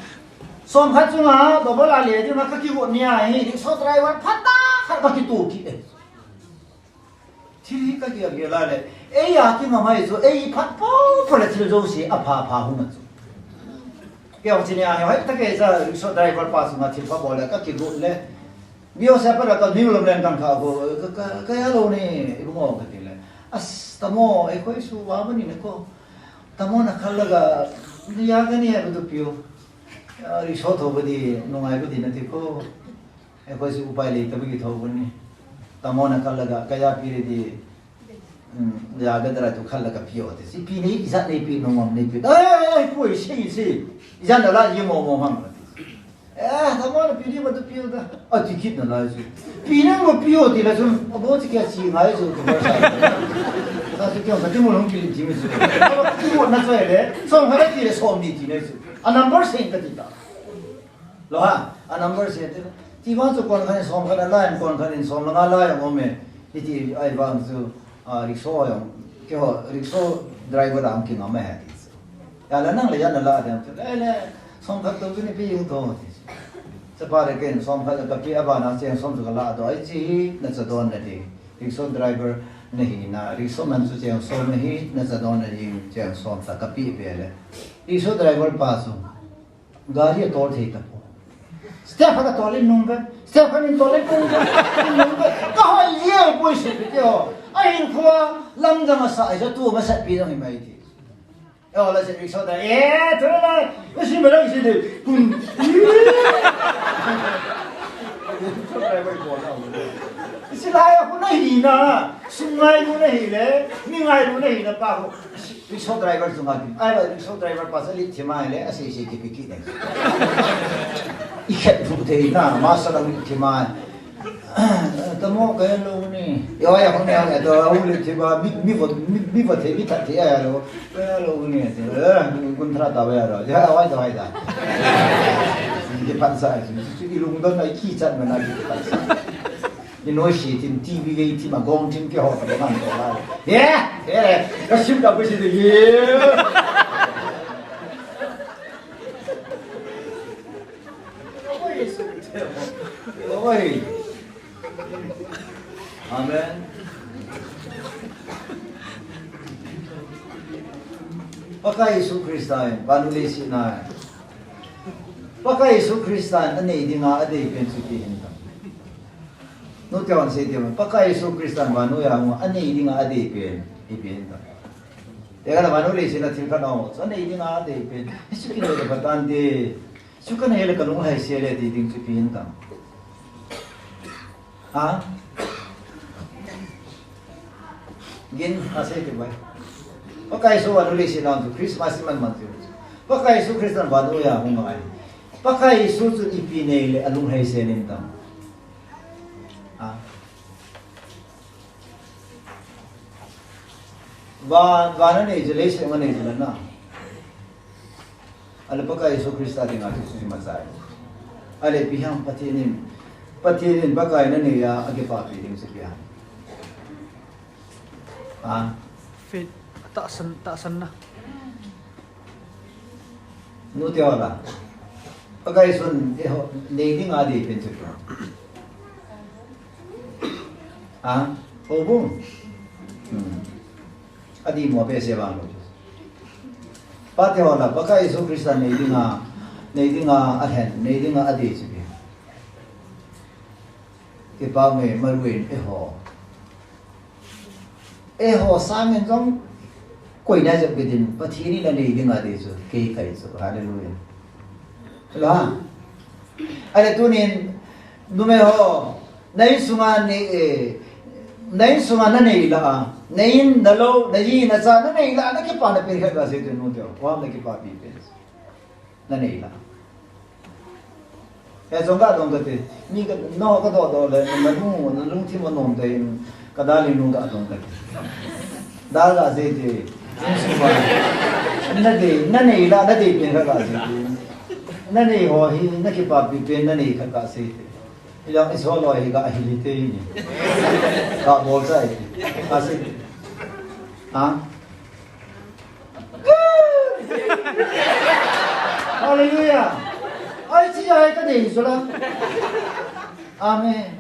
som khat chunga double a le ding a kakigot nia hi, rickshaw driver phatah khat kakitoh kit e. Thil hi kagel gel a le, ei a kingam ahi chu, ei phat popo le thil jouse apha pha hung a chu. Kei jong chuni a hi, hoitah kei cha rickshaw driver pa chunga thil pha bol le kakigot le. Bio sa pa la ka niu lom len kan kha ko, ka, ka, ka ya lo ni, i bungo kati le. As, tamo, ei koi su wa mani ne ko. Tamo na khal la ga, ni ya ga ni ya ga tu pio. Rickshaw thou badi, nungai badi nati ko. Eiho chu upai lei tabang kithou bou ni. Tamo na khal la ga, kaya pi re di, um, ya ga dara tu khal la ga pio te. Si pi nei, ijat neipi, nungom neipi. Ai, ai, ai, koi, si, si. Ijat na la, ye mo mo hang. Eh, tamo na pi di ma tu pio da. A ti kit na la chu. Pi na mo pio ti la chu, a bo chi kya chi ngai chu, tu ba sa. Sa chu kya, sa ti mo long ki li ti mi chu. Ti mo na chu le, som khat ti le som ni ti na chu. A number sen ka ti ta. Lo ha, a number se te. Ti vang chu kon khat in som khat a lai, kon khat in som le nga lai a um e. Hiti ahivang chu, a, rickshaw jong, keiho, rickshaw driver a hung kingam e ti chu. Ya le nang le ya na la dem chu. Le le, som khat tou chu nei pi jing to ti chu. Chapa le ken som khat ka pi a bana cheng som chu ka la doh ahi chi hi na cha don na ti. Rickshaw driver na hi na, rickshaw man chu cheng som na hi na cha don na ding cheng som ta ka pi ve le. Rickshaw driver pa chu. Gari a tol thei tapoi. Step khat a tol in nung ve, step khat in tol in nung ve, nung ve. Ka hoi ye poi se pi te ho. A hin khua lam dang a sa, a sa tu ma sa pi dang hi mai ti. E ho la se rickshaw da, eh, tu la, e si ma la si de, kun. Si la ya ku na hi na, sum ngailu na hi le, mi ngailu na hi na pa ko. Rickshaw driver chu nga kin. Ai, rickshaw driver pa chu lit thim a le, a sei sei kipi kit e. I khet thu thei na, ma sa la lit thim a. Tamo ka ya lo ni. Yo ya hung ya to, u lit thim a, mi, mi vo, mi, mi vo thei, mi that thei ya lo. Ka ya lo ni, eh, kun thra ta ya lo. Ya, wai da, wai da. Ki phat sa, i lungdon na ki chat ma na ki phat sa. Inoishi tin, T V gei tin, agong tin, keiho ka man ko lai. Ye, ye, ka sim ka busi de ye. Oi. Amen. Pakai Jesu Christa in, vanu leiset a. Pakai Jesu Christa in, anei dinga adei pen chu ipi hin tam. Nute hon sei diu, Pakai Jesu Christan vannoi a hung a, anei dinga adei pen, ipi hin tam. Te kana vannoi leiset a thil kana o, chu anei dinga adei pen, hichu kinei le phatante, chu kanei le kalung lhaise le ti ding chu ipi hin tam. Ha? Gin, asei ti bai. Pakai Jesu vannoi leiset a chu Christmas man man chu. Pakai Jesu Christan vannoi a hung a. Pakai Jesu chu ipi nei le alung lhaise nin tam. Ah. Van, van anei chu, leiset anei chu lana. Ale Pakai Jesu Christa dinga chu chu machai. Ale ipi ham Pathen in, Pathen in Pakai nanei a, akipapi ding chu ipi ham. Ha? Faith, tahsan, tahsan na. Nute ho la. Pakai Jesun, eh, ho, nei dinga adei pen chu ipi ham. Ha? Houbung. Hmm. Adei mo behseh vang lou. Pate ho la, Pakai Jesu Christa nei dinga, nei dinga alhen, nei dinga adei chu ipi ham. Kipa me, maruin eiho. Eiho sangin jong koina jep kit in, Pathen in anei dinga adei chu, kei kai chu. Hallelujah. Hallelujah. Ale tunin, numei ho, na insunga nei, eh, na insunga nanei lah a, na in, na lou, na ji, na cha, nanei lah a, nakipana pen khat kasei tun nute ho. Wa, nakipapi pen. Nanei lah a. He chong kadong kate, mi ka, no kadoh doh le, nanu, nalungthim anom te, ka darling nu kadong kate. Dal kasei te, insunga. Nadei, nanei lah, nadei pen khat kasei te. Nanei ho hi, nakipapi pen, nanei khat kasei te. Ijang iso loi hi ka ahili te ni. Kabol chai. Kasei. Ha? Hallelujah. Ai chi ai kadei chu la. Amen.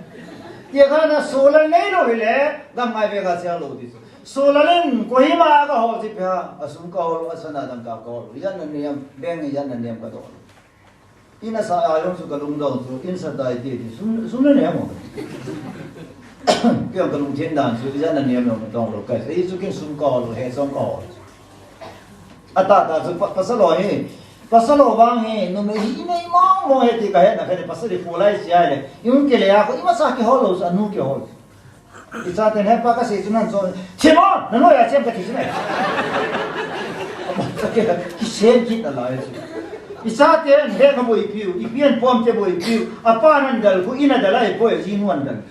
Tia kana solar nei lou hile, gam ngai ve ka chia lou ti chu. Solar in Kohima kahol chu ipi ham, asum kahol, asana dang kahol. Ijat na niam, bank ijat na niam kadoh. In asa a jong chu kalungdong chu, in sa tai ti, ti, sum, sum nanei mo. Kei jong kalungthim dan chu, ijat na niam jong dong lou kai. Ei chu kin sum kahol, he chong kahol. Atah tah chu pa, pasal ho hi, pasal ho vang hi, numei hi inei mong mong hi ti kahetna khat hi pasal hi pulai sia le. Iung kile a ko, imasa kihol lou chu, anu kihol. Ichaten hepa kasei chu nan chon. Chimo, nanu a chem kati chu ne. Kisem kit nalai chu. Ichaten he kaboipiu, ipi in pom te boipiu. Apa nan dal khu, ina dal a ipoi, jinu an dal.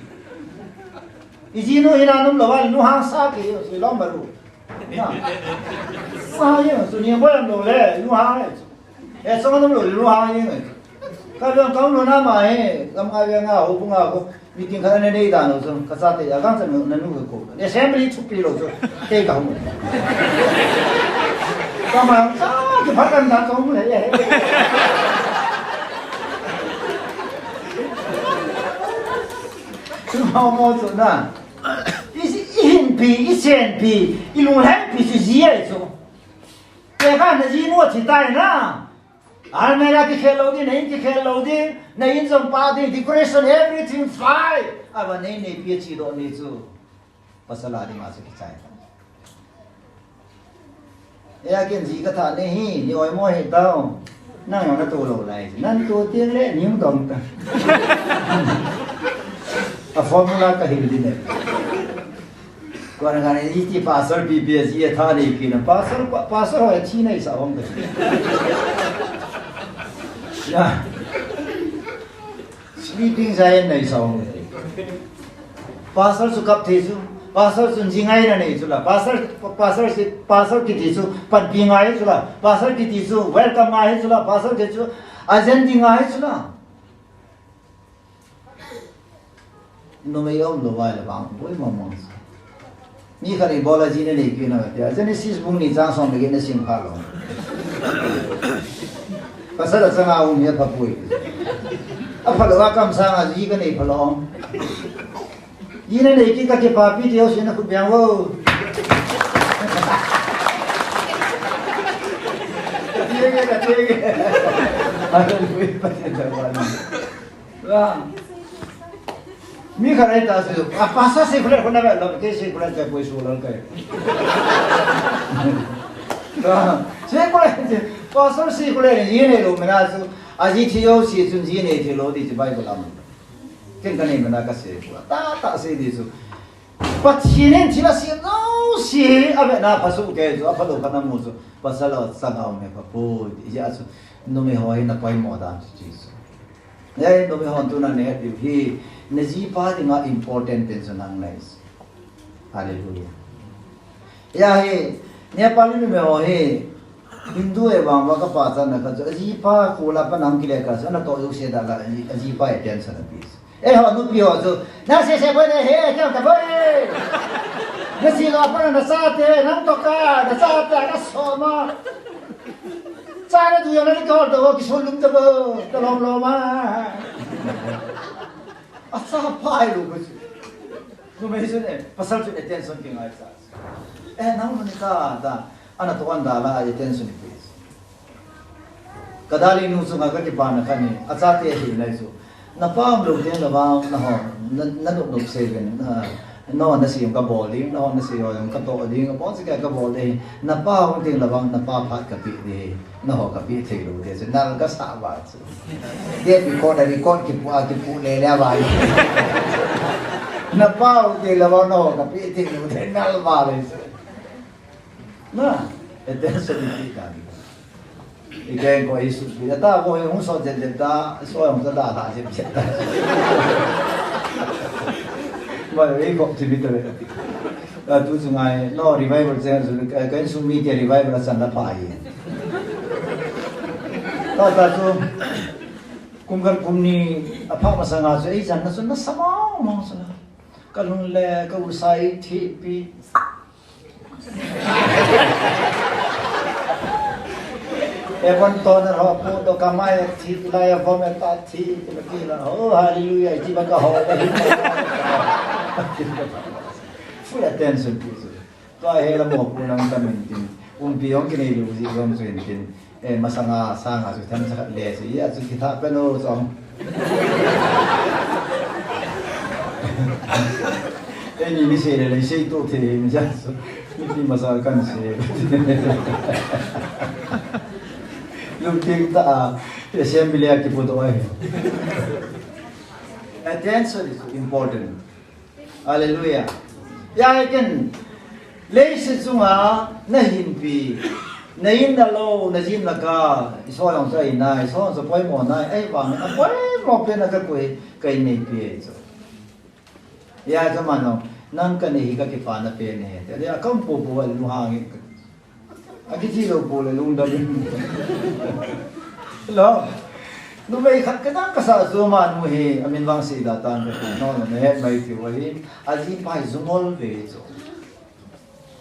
Ijinu hi nanum lou a, nu hangsa ke, so long baru. Na. Sa ye, so ni boy am lou le, nu hang le. Eh, song nam lo, lo hang ye ngai. Ka lo, ka lo na ma he, kam a ve nga, ho bu nga ko, meeting khat nei dan lo, so, ka sa te, a gang sa no, na nu ko. Assembly chu pi lo, so, te ka ho. Ka ma, sa, ki pha kan da, so, mu le, eh. Chu ma mo, so, na. I, i hin pi, i sen pi, i lung hai pi, chu ji ai, so. Te ka na ji mo, chi tai na. Almirah kikhel lou ding, na in kikhel lou ding, na in jong pa ding, decoration, everything fine. Ava nei neipi a chi doh ni chu. Pasal a dinga chu kichai. Eia ken ji kathah nei hi, ni oimo hi tao. Nang jong natoh lou lai. Nang toh teng le, ni hung dong ta. A formula kahil ding e. Kona kona iti pastor P P S E a tha nei kina. Pastor, pa-, pastor ho a thi nei sa hong ka. Ya. Sleeping giant nei sa hong ka. Pastor chu kap thei chu. Pastor chu ji ngaina nei chu la. Pastor, pastor si, pastor kiti chu panpi ngai chu la. Pastor kiti chu welcome ngai chu la. Pastor kiti chu agenda ngai chu la. Numei um lou vai le vang, boi mong mong. Mi khat in bol a ji nanei kit na tia. Genesis bung ni chang som le get na sim kha lou. Pasal a chang a um hi apha poi. Apha lou a kam sang a ji kanei pha lou. Ji nanei kit ka kipapi ti ho sin na khut beng o. Ka ti nge, ka ti nge. Hallelujah, Pathen thangvah in. Vang. Mi khat ahi ta chu, a pastor secular kho na ve lou, kei secular kei poi, solar kei. Vang. Secular, pastor secular ji nei lou mena chu, aji thi jouse chun ji nei thei lou ti chu Bible a um. Ken kanei mena kasei poi. Tahtah sei di chu. Pathen in thil asem jouse hi avetna pha soh kei chu, apha lou khat amu chu. Pasal a chang a um hi apha poi. Hijeh a chu, numei ho hi na poimo dan chu ti chu. Hijeh a numei hon tuna nahet diu hi, na jipa dinga important pen chu nang ahi. Hallelujah. Ya hi, Nepali numei ho hi, Hindu e vang va ka pa chan na ka chu, ajipa ko la pa nam kile ka chu, ana to yu se da la, aji-, ajipa e ten sa na pi. E ho, nupi ho chu, na se se boi ne he, kya ka boi. Na si lo pa na sa te, nam to ka, na sa te, na so ma. Cha na du yo na ni ka ho to, ki so lum to bo, to lom lom ma. Acha pa ai lo ko chu. Numei chun e, pasal chun attention kingai cha. Eh, nang mani ka da, ana to an da la, attention please. Ka darling nu chunga ka kipana khat hi, achate hi nai chu. Na pa um lou teng le vang, na ho, na, na nop nop sei ven, na, na ho na sei ka bol ding, na ho na sei ho ka to ding, ka bol sei ka bol ding. Na pa um teng le vang, na pa phat ka pe ding. Na ho ka pe thei lou ding, chu nal ka sa ba chu. Tape record, record kipu a, kipu le le ba. Na pa u te la ba, na ho ka pe thei lou ding, nal ba le chu. Na, attention ni ti ka ni. I keng ko i su pi ta ko hung so jen jen ta, so hung ta da da jen jen ta. Ma i ko ti bi ta le. Ka tu chu ngai, no, revival chen chu, ka, ka insung mite revival a chan la pa hi. Ta, ta chu, kum khat kum ni, a pha masanga chu, ei chan na chu, na sa mong mong chu na. Ka lung le, ka u sai thi pi. E kon to na ro, ko to ka mai thi, la ya vom e ta thi, ti la ki la. Oh, hallelujah, ti ba ka ho. Full attention, please. Tua hi la mo pu nang ta min tin. Umpi hong kinei lou ji hong chu hin tin. Eh, masanga, sanga chu themcha khat le si. A chu kitha pe no chong. Eh, ni mi sei le le sei to the mi ja chu. Mi ti masa kan sei. Lungting ta a. Assembly a kipu to ai. Attention is important. Hallelujah. Ya, ken, leiset chunga na hinpi, na in na lou, na jin na ka, i so jong chu ai nai, i so jong chu poimo nai, ahivangin a poimo pen a ka koi, ka in neipi e chu. Ya, chu man lo, nang ka nei hi ka kipana pen e, te, ya, kam pu pu a lu hang e. A kiti lou pu le lungdam in. Lo. Numei khat ka dang ka sa chu ama nu hi, a min vang sei da tan ka ti, no, no, na het mai ti u ahi, a jipa hi jungol ve chu.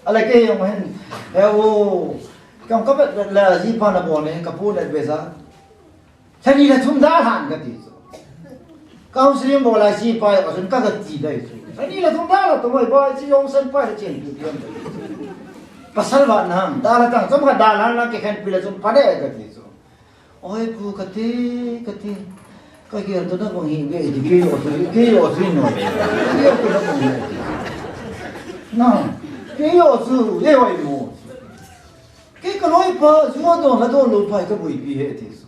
A le kei jong hin, he u, kam ka bet bet le a jipa na bol ne, ka pu le be sa. Lha ni lha thum dalhan ka ti chu. Counseling bol a jipa a chun ka ka ti dai chu. Lha ni lha thum dalhan tu mai ba chi jong san pa le chen tu pian. Pasal ba nang, dalhan tang, chom ka dalhan lang ke khen pi le chun pa de ka ti chu. Oi pu ka ti, ka ti. Ka ki tu na bang hi ve di ke yo chu, ke yo chu no. Ke yo tu na bang hi. Na, ke yo chu, ye oi mo. Ke ka loi pa, ju a don la don lou pa ka bui pi he ti chu.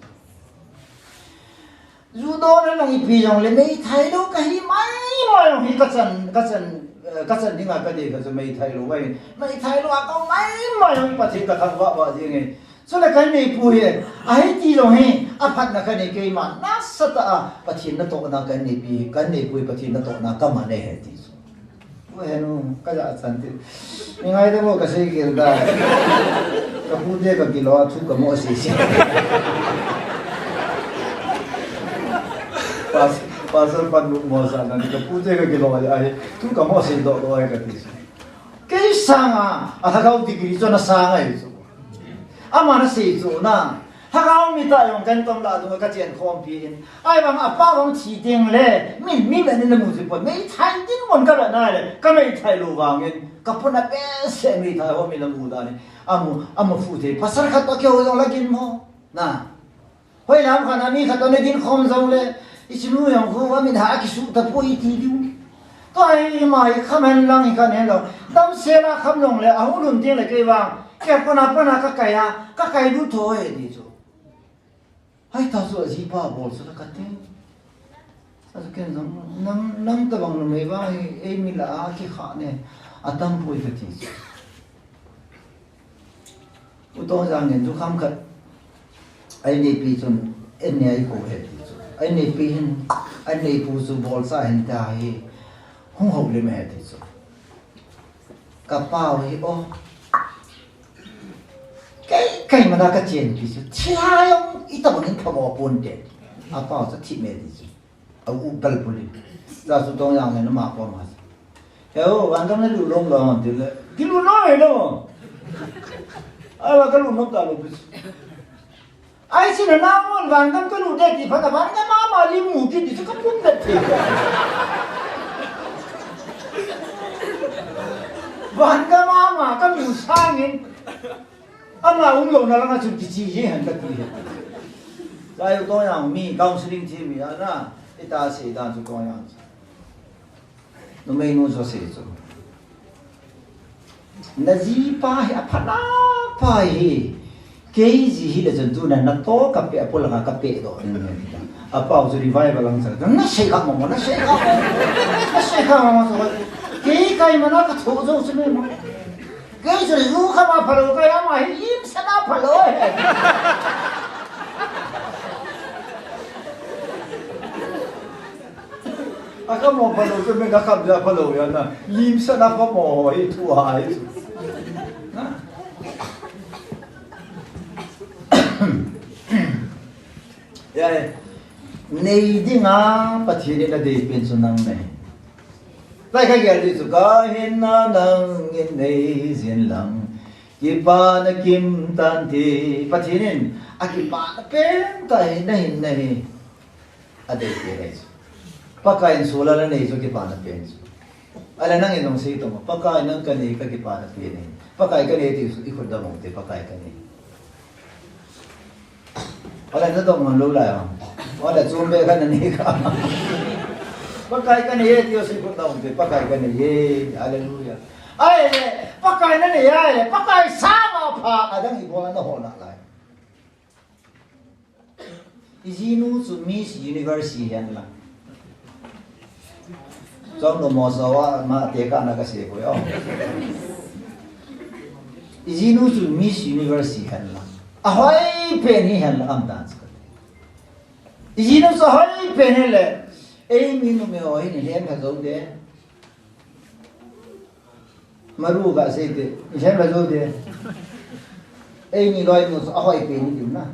Ju don a nang ipi jong le meithai lou ka hi mai mai jong hi ka chan, ka chan, eh, ka chan dinga ka dei ka chu meithai lou vai. Meithai lou a ka mai mai jong Pathen ka thangvah vah jing e. Chule ka neipu hi, a hi ti jong hi, a phatna ka nei keima, nasatah a Pathen natohna ka neipi, ka neipu hi Pathen natohna ka man e he ti chu. Pu henu, ka ja chan ti. Mi ngai da mo ka sei gil da. Ka pu te ka kilo a thu ka mo sei sei. Pas-, pasal pan mo sa na ka pu te ka kilo a, ai, thu ka mo sei do do ai ka ti. Kei sanga, a thakau degree chu na sanga i chu. Ama na sei chu na. Lhagao mi ta jong kan tom la dunga ka chen khompi in. Ahivang a pa vang thi teng le, mi, mi men in na mu ji pon. Meithai ding mon ka la na le, ka meithai lou vangin. Ka puna pe se meithai ho mi la mu da ni. Amu, amu fu te. Pasal khat to ke ho jong la kin mo. Na. Hoi lam khat a mi khat to na din khom jong le. I chinu jong khu, a min ha ki su ta pu i ti diu. Tua hi ma hi kham hen lang hi khan hen lo. Damsel a kham long le, a hung lhun teng le kei vang. Ke kona pana ka kai a, ka kai lut tho e ti chu. Hai ta chu a jipa bol chu la ka te. A chu ken jong, nang, nang tabang numei vang hi, ei mi la a kikhah ne, a tam poi ka ti chu. U Tongjang in chu kham khat, ai neipi chun, en ne ai ko he ti chu. Ai neipi hin, ai neipu chu bolsa hin ta hi, hung houlim he ti chu. Ka pau hi, o, Kei, kei mana ka chen pi chu. Thilha jong itobang in phamo ponte. Apa chu thi me ti chu. A u bal puli. Cha chu tong yang ne ma ko ma. He o, van kam na lu long lo ti le. Ki lu no he lo. Ai ba ka lu no ta lo pi chu. Ai, si na na mon van kam ka lu de ti pha na van kam ama li mu ki ti chu ka pum de ti. Van kam ama ka mu sangin. Ama um lo na langa chun kichi hi han ka ti hi. Lai to yang mi counseling team mi ana ita se dan chu to yang. Numei nu jo se chu. Na jipa hi apha na pa hi. Kei ji hi le chun tu na na to ka pe apu langa ka pe do. Apa chu revival lang sa. Na sei ka mo, na sei ka mo. Na sei ka mo so. Kei kai mana ka tho jo chu me mo. Kei chu lu kha ma phalou, kei ama hi lim sana phalou he. A kha mo phalou chu me ka kham ja phalou ya na. Lim sana pha mo hi thu hai. Na. Ya, eh. Nei dinga Pathen in adei pen chu nang nei. Lai ka gel di chu ka hinna nangin nei jin lang. Kipana kim tante. Pathen in akipana pen tah hi nahin nei. Adei pen nei chu. Pakai in sulal anei chu kipana pen chu. Ale nangin jong sei tong. Pakai nang ka nei ka kipana pen nei. Pakai ka nei ti i khut dam u te Pakai ka nei. Ole na dong man lo lai ham. Ole chum be ka na nei ka. Pakai ka nei e ti o si ko ta um te Pakai ka nei e. Hallelujah. Ai le, Pakai na nei ai le, Pakai sama pha adang i bol na ho na lai. I jinu chu Miss Universe hi hen lang. Chong no mo so wa ma te ka na ka se ko yo. I jinu chu Miss Universe hi hen lang. Ahoi pen hi hen lang am dan chu. I jinu chu ahoi pen hi le. Ei mi nu me hoi ni hem ka zo de. Maru ka sei te, i sem la jo de. Ei ni loi nu chu ahoi pen ni diu na.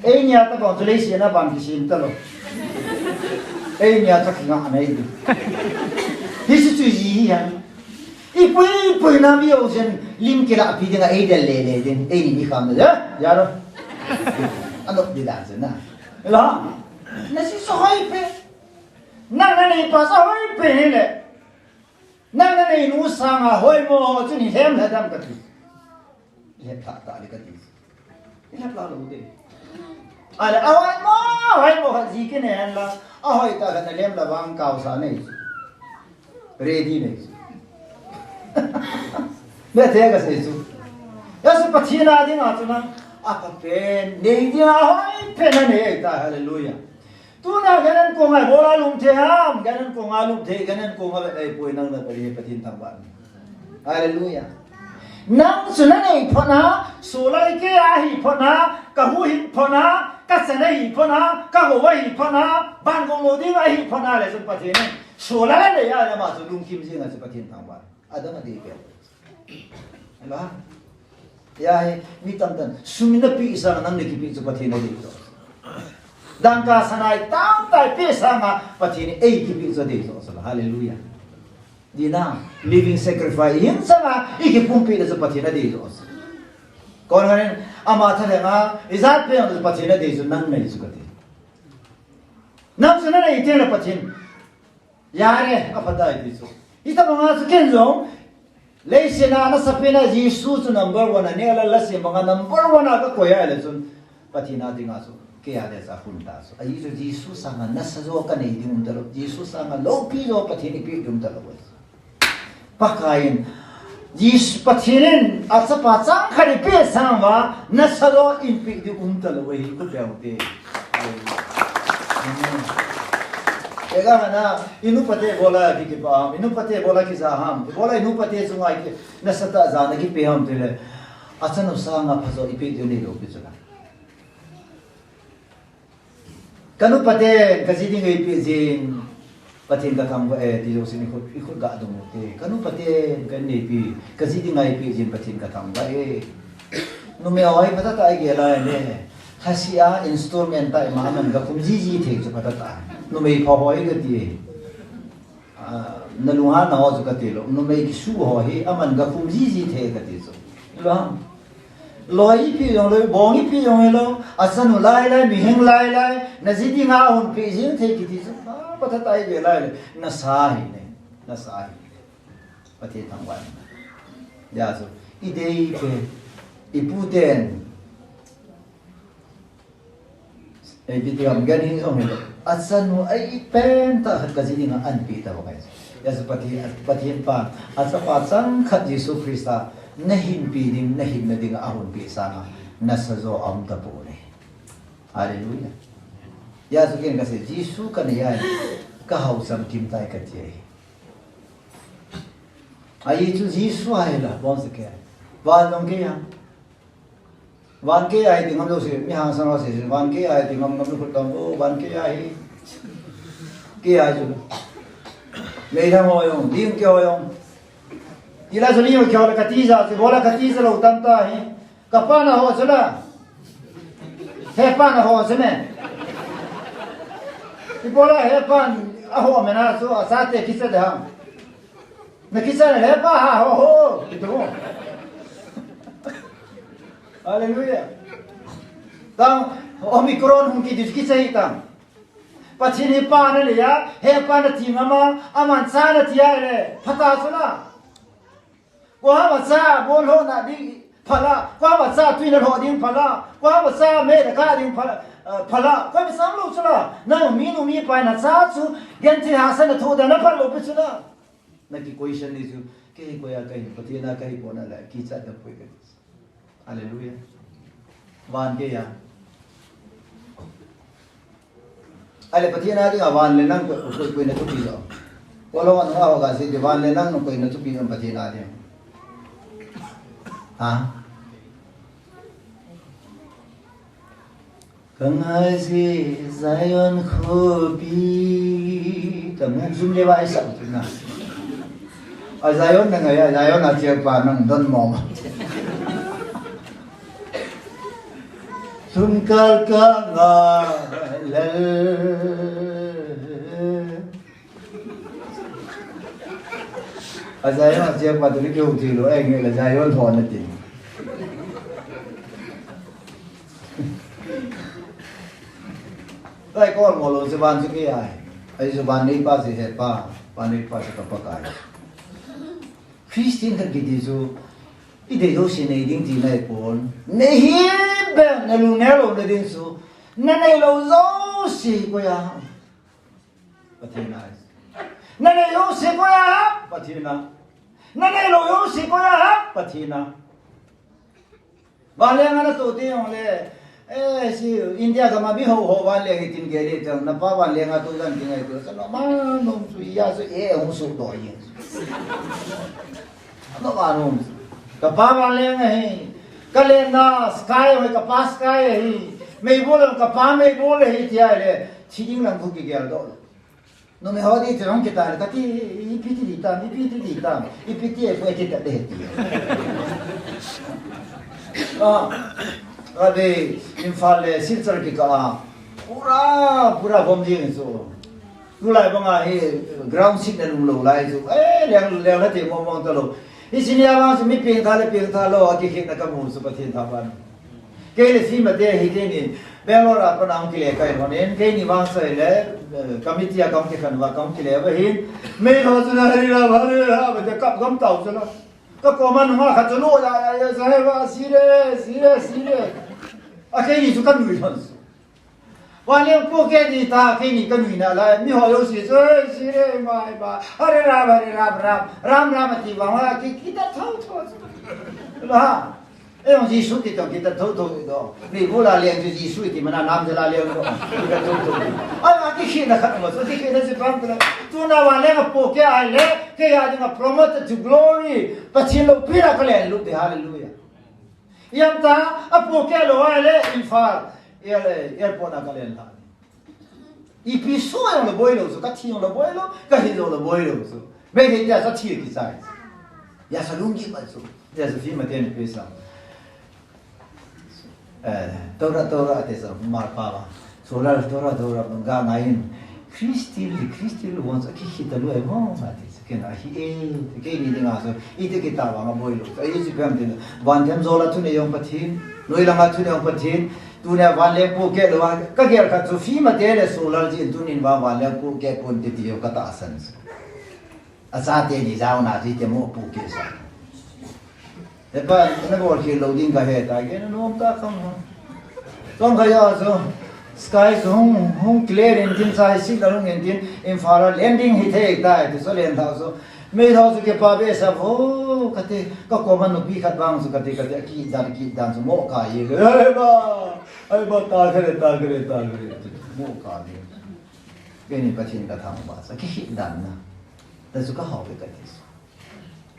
Ei ni a ta bang chu lei se na ban ki sim ta lo. Ei ni a ta ki nga nei diu. Hi si chu ji hi ya. I pui pui na mi o sen lim ki la pi dinga ei del le le din. Ei ni mi kham de. Ya ro. Ano di dan sen na. La. Na si so hoi pe. Na na nei pa so hoi pe le. Nang na nei nu sanga hoimo chun i lhem lha dam ka ti. I lhem lha ta le ka ti. I lhem lha lo de. Ale, ahoimo, hoimo khat ji kinei hen la. Ahoi ta khat na lhem la vang kau sa nei. Ready nei. Be te ka sei chu. Ya su Pathen a dinga chu na. Apa pen, nei dia hoi pen na nei ta, hallelujah. Tuna ganan kong a bola lum the ham, ganan kong a lum the, ganan kong a vet ai poi nang na pari Pathen thangvah. Hallelujah. Nang chu na nei phot na, solar ke a hi phot na, ka hu hi phot na, ka chan a hi phot na, ka ho a hi phot na, ban gong lo ding a hi phot na le chun Pathen in. Solar le ya na ma chu lungkim jing a chu Pathen thangvah. Adam a dei pen. Ela. Ya hi, mi tamtah in, sum na pe sang nang na kipe chu Pathen a dei chu. Dangka sana i tamtah i pe sanga Pathen in ei kipe chu dei chu. Hallelujah. Dina, living sacrifice. Hin sanga i kipumpi na chu Pathen a dei chu. Kon hanin, ama thalhenga, i jat pe chu Pathen a dei chu nang nei chu ka ti. Nang chu na nei te na Pathen. Yare, aphatai ti chu. Hitabanga chu ken jong, leiset a nasa pen a Jesu chu number one a, neh le lha sem banga number one a ka koi a le chun, Pathen a dinga chu, kei a le cha khun ta chu. Ahi chu Jesu sanga nasa jo ka nei ding um ta lo, Jesu sanga loupi jo Pathen i pe ding um ta lo. Pakai in, Jesu Pathen in a chapa chang khat i pe sang uva, nasa jo in pe ding um ta lo hi, ku pe u te. Amen. Ega na, i nu pa te bola ki kipa ham, i nu pa te bola kija ham, bola i nu pa te chunga i ki, nasa tah jana kipe ham ti le, achanu sanga pha jo i pe ding nei lo pi chu la. Ka nu pa te, ka ji ding ei pe jin, Pathen ka thangvah e, ti jo sin i khut, i khut ga dong u te. Ka nu pa te, ka nei pi, ka ji ding ei pe jin, Pathen ka thangvah e. Numei ho hi phatah tah igel a le. Khasi a installment tah ima aman gakhum jiji thei chu phatah tah. Numei pha ho hi kati. Ah, nalunghanna ho chu kati lou. Numei kisu ho hi aman gakhum jiji thei kati chu. Lou ham. Loi ipi jong lou, bong ipi jong lou. Achanu lai lai, mihing lai lai. Naji dinga hunpeh jing thei kiti chu. Ah, phatah tah igel a le. Nasa hi ne. Nasa hi. Pathen thangvah in. Hijeh chun, idei te, ipu ten, eh, ipi ti ham, gan hin jong hilou. Achanu ahi pen tah khat kaji dinga anpeh tauve. Hijeh chun Pathen, Pathen pan, achapa changkhat Jesu Christa, nahinpeh ding, nahinna dinga ahunpeh sanga, nasa jo aum tapoi. Hallelujah. Hijeh chun ken kasei, Jesu kanei a, kahao chamkim tai kati ahi. Ahi chu Jesu ahi la, bonseh kei. Van jong kei a. Van kei ahi ti ngam lou se, mi hangsan ho se, van kei ahi ti ngam ngam lou khut tam, oh, van kei ahi. Kei ahi chu. Meithang ho jong, ding kei ho jong. Tila chu li ho kei ho la kati ja, chu bola kati ja lou tam ta hi. Kapa naho chu la. Hepa naho chu me. Ibola hepa aho me na chu achate kicha de ham. Nakicha le hepa ha ho ho. Kitu. Hallelujah. Tang Omicron hung kiti kicha hi tang. Pathen hi pa nanei a, hepa nati ngam a, aman cha nati a le. Phatah chu la. Koiham a cha bol lhoh na ding pha la, koiham a cha tui na lhoh ding pha la, koiham a cha mei na kah ding pha la, eh, pha la, koima sam lou chu la, nang mi nu mi pa na cha chu, genthei hahsatna thoh dan na phat lou pi chu la. Naki question ni chu, kei koi a kahi, Pathen a kahi pon a le, kichat na poi kati. Hallelujah. Van kei a. Ahile Pathen a dinga van le nang koi, koi, koi na thupi jo. Kolhon a ho kasei ti van le nang koi na thupi jo Pathen a dinga. Ha? Kangai si Zion khopi. Tamu zum le vai sa tu na. A Zion na ngai a, Zion a chengpa nang don mong. Sun kal ka nga lal. A Zion a chengpa tu ni keu ti lou, eh, nge la Zion thon na ti. Lai kol mo lou se van chu kei ahi. Ahi chu van neipa chu hepa, van neipa chu ka Pakai. Christian khat kiti chu, idei jouse nei ding tina ahipon. Nei hih beh, nalung neo louna ding chu, nanei lou jouse koi a. Pathen a. Nanei jouse koi a, Pathen a. Nanei lou jouse koi a, Pathen a. Vanleng a natoh teng jongle, eh, si India gam a mi ho ho vanleng hitin gel e teng, napa vanleng a toh jan ti ngai toh, sa nom a nom chu, iya chu, eh, hung suhdoh jeng. Nom a nom. Kapa vanleng ahi. Kalenna sky ahi, kapa sky ahi. Meibol jong kapa meibol ahi tia le, thi ding lang khu kigeldoh lou. Numei ho di chu hung kitai le, kati, ipi ti di tam, ipi ti di tam, ipi ti e poi kita de ti. Ah, ade, Imphal le Silchar kikah a, pura, pura bomb jing chu. Tulai banga hi ground signal um lou lai chu. Eh, leng, leng la ti mong mong talou. Hiche nia vang chu mi pengtha le pengtha lou, akikhenna kamu chu Pathen thangvah in. Kei le Sima te hi keini Bangalore a pat a hung kile kai lhonin, keini vang chu ahile, eh, committee a kahung kikhen uva kahung kile uva hin. Mei ho chu na Hare Ram, Hare Ram, te kap gam tau chu la. Ka koma nunga khat chu lo ya, ya, ya, sa he va, sire, sire, sire. A keini chu kanui lhon. Vanleng pohkeh di ta, keini kanui na lai, mi ho jouse chu, eh, sire, mai, mai, Hare Ram, Hare Ram, Ram, Ram, Ram ati vang la, ki, kita thou thou. La. Ei jong Jesu ti tong kita thou thou ti tong. Meibol a leng chu Jesu ti mana nam jala leng tong. Kita thou thou ti. Ai, akikhenna khat mo, akikhenna si pam tla. Tuna vanleng a pohkeh ahile, kei a dinga promoted to glory. Pathen loupina kalen lut di, hallelujah. Ijemtia, apohkeh lou ahile, Imphal, air, airport a kalen la. Ipi soh jong le boi lou chu, kathi jong le boi lou, kahi jong le boi lou chu. Meitei tia chu athi kichai. Hijeh chun lunggim a chu. Hijeh chun Sima ten ipi sa. Torah, Torah te sa mar pa ba. Solar Torah, Torah ga ngai in. Christian, Christian wants a kikhita lu ai mo ma te. Ken a hi e, ke ni dinga so. I te kita ba nga boi lo. Ai si pem te. Van them zola thu ne yong Pathin. Noi langa thu ne yong Pathin. Tunia vanleng pu ke lo a, ka gel khat chu fima te le solar ji in tunin va vanleng pu ke pun ti ti ka tahsan. A sa te ni jao na ji te mo pu ke sa. He pa, na bol khel lo ding ka he ta ke na nom ta kham ho. Tong ka ya so, sky so hung, hung clear in tin sa si la hung in tin, in fara landing hi the ta, ti so len ta so. Mei thao chu kipa behseh vo kati, ka koma nupi khat vang chu kati, kati, akit dan, akit dan chu mo ka hi. Ai ba, ai ba, ta kare, ta kare, ta kare. Mo ka hi. Kei ni Pathen ka thangvah sa, kikhit dan na. Ta chu ka hao ve kati.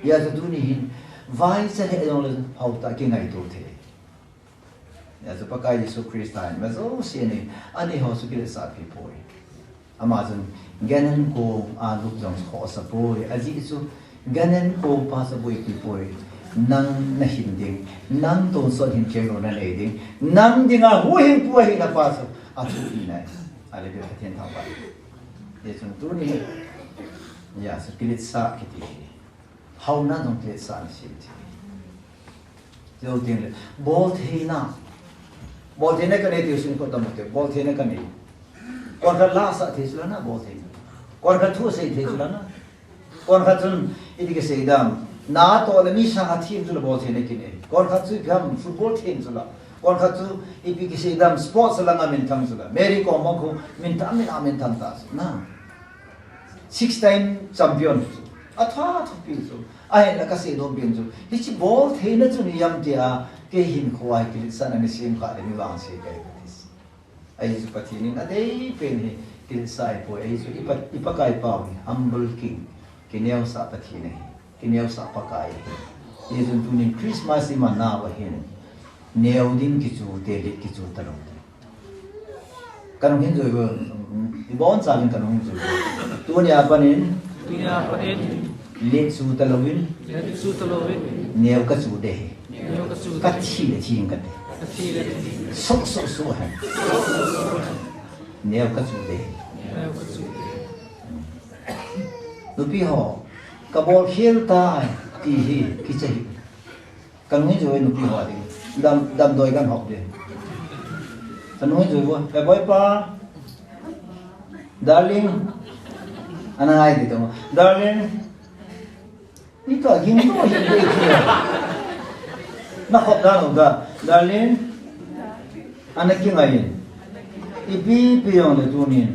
Hijeh a chu tuni hin, vai cha he jong le hao ta kingaito thei. Hijeh a chu Pakai Jesu Christa in, ma jouse ni, ani ho chu kiletsah pi poi. Ama chun, ganhing kong a lup jong khohsa poi. Ajeh chu, ganhing kong pa chu boipi poi. Nang na hin ding, nang tonsot hin keu na nei ding, nang dinga huhhingpu ahi na pa chu, athu hi nai. Ale be Pathen thangvah. Hijeh chun tuni, hijeh a chu kiletsah kiti. Haona jong kiletsah na sih ti. Jou ting le, bol theina. Bol theina ka nei ti sin ko tam te, bol theina ka nei. Kon khat la sa thei chu la na bol theina. Kon khat thu sei thei chu la na. Kon khat chun, iti kisei dam. Na to le mi sang a thim chu la bol theina ki nei. Kon khat chu ipi ham football thim chu la. Kon khat chu, ipi kisei dam sports langa min thang chu la. Mary Kom bang khu, min thang, min a min thang ta chu. Na. Six time champion chu. Atha thupi chu. Ahin la ka sei dom pen chu. Hichi bol theina chu ni yam tia, kei hin khoi kiletsah na ni sim kha le ni vang sei kai ka ti. Ahi chu Pathen in adei pen hi kiletsah ai poi. Ahi chu i Pa, i Pakai pau hi humble king. Kineosah Pathen ahi. Kineosah Pakai ahi. Hijeh chun tunin Christmas i man nau ahin. Neo ding kichu te le kichu ta lo. Ka nung hin jui vo, i bon cha vin ka nung hin jui vo. Tunia panin, tunia panin, let chu ta louvin, let chu ta louvin, neo ka chu de. Neo ka chu de. Ka thi le thi ka de. Ka thi le thi. Sok sok sok hai. Neo ka chu de. Neo ka chu de. Nupi ho, ka bol khel tai, ti hi, kicha hi. Ka nung hin jui nupi ho ding. Dam, damdoi kan hop ding. Ka nung hin jui vo. He boy pa. Darling. Ana ngai di to. Darling. Ni to ging to hi de ki. Na hop da lo da. Darling. Ana kingai in. Ipi pi jong le tunin.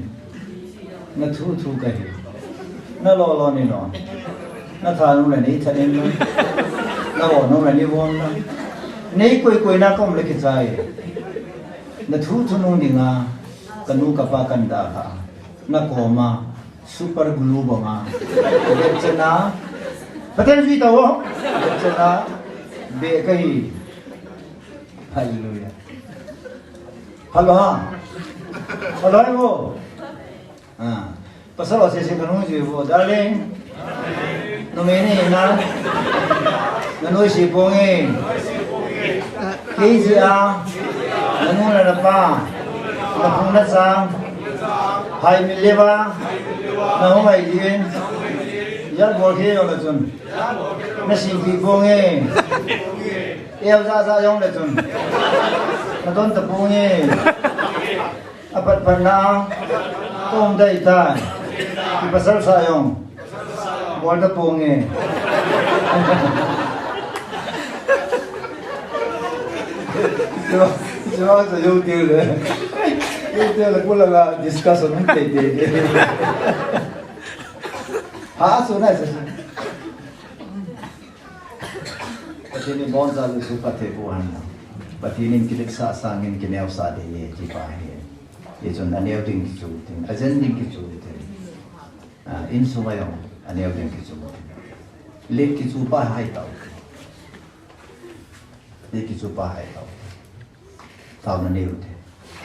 Na thu thu ka hi. Na lo lo ni lo. Na tha nung le nei tha nin lo. Na vo nung le nei von lo. Nei koi koi na kom le kichai. Na thu thu nung dinga. Ka nu ka pa kan da kha. Na koma. Super glue banga. Vet chena. Pathen jui ta vo. Vet chena. Be ka hi. Hallelujah. Hello ha. Hello hi vo. Ah. Pasal ho sese ka nung jui vo. Darling. Numei ni na. Na noise ponge. Kei jeh a. Na nu na pa. Na pu na cha. Hai mi le va. Na hung hai din. Yal bol khe yo na chun. Na singpi ponge. Eo ja ja jong le chun. Na don ta ponge. Apat pat na. Tong dai ta. Ki pasal sa jong. Bol ta ponge. Chua, chua sa yo tiu le. Yo tiu le kula la discussion te te te. Ha, so na sa. Pathen in boncha le chu phatthei boh hen. Pathen in kiletsah sangin kineosah ding ahi ti pa hi. Hichun aneo ding kichu ding, ajen ding kichu ding. Ah, insung a jong aneo ding kichu ding. Let kichu pa hai tau. Let kichu pa hai tau. Tau na neo te.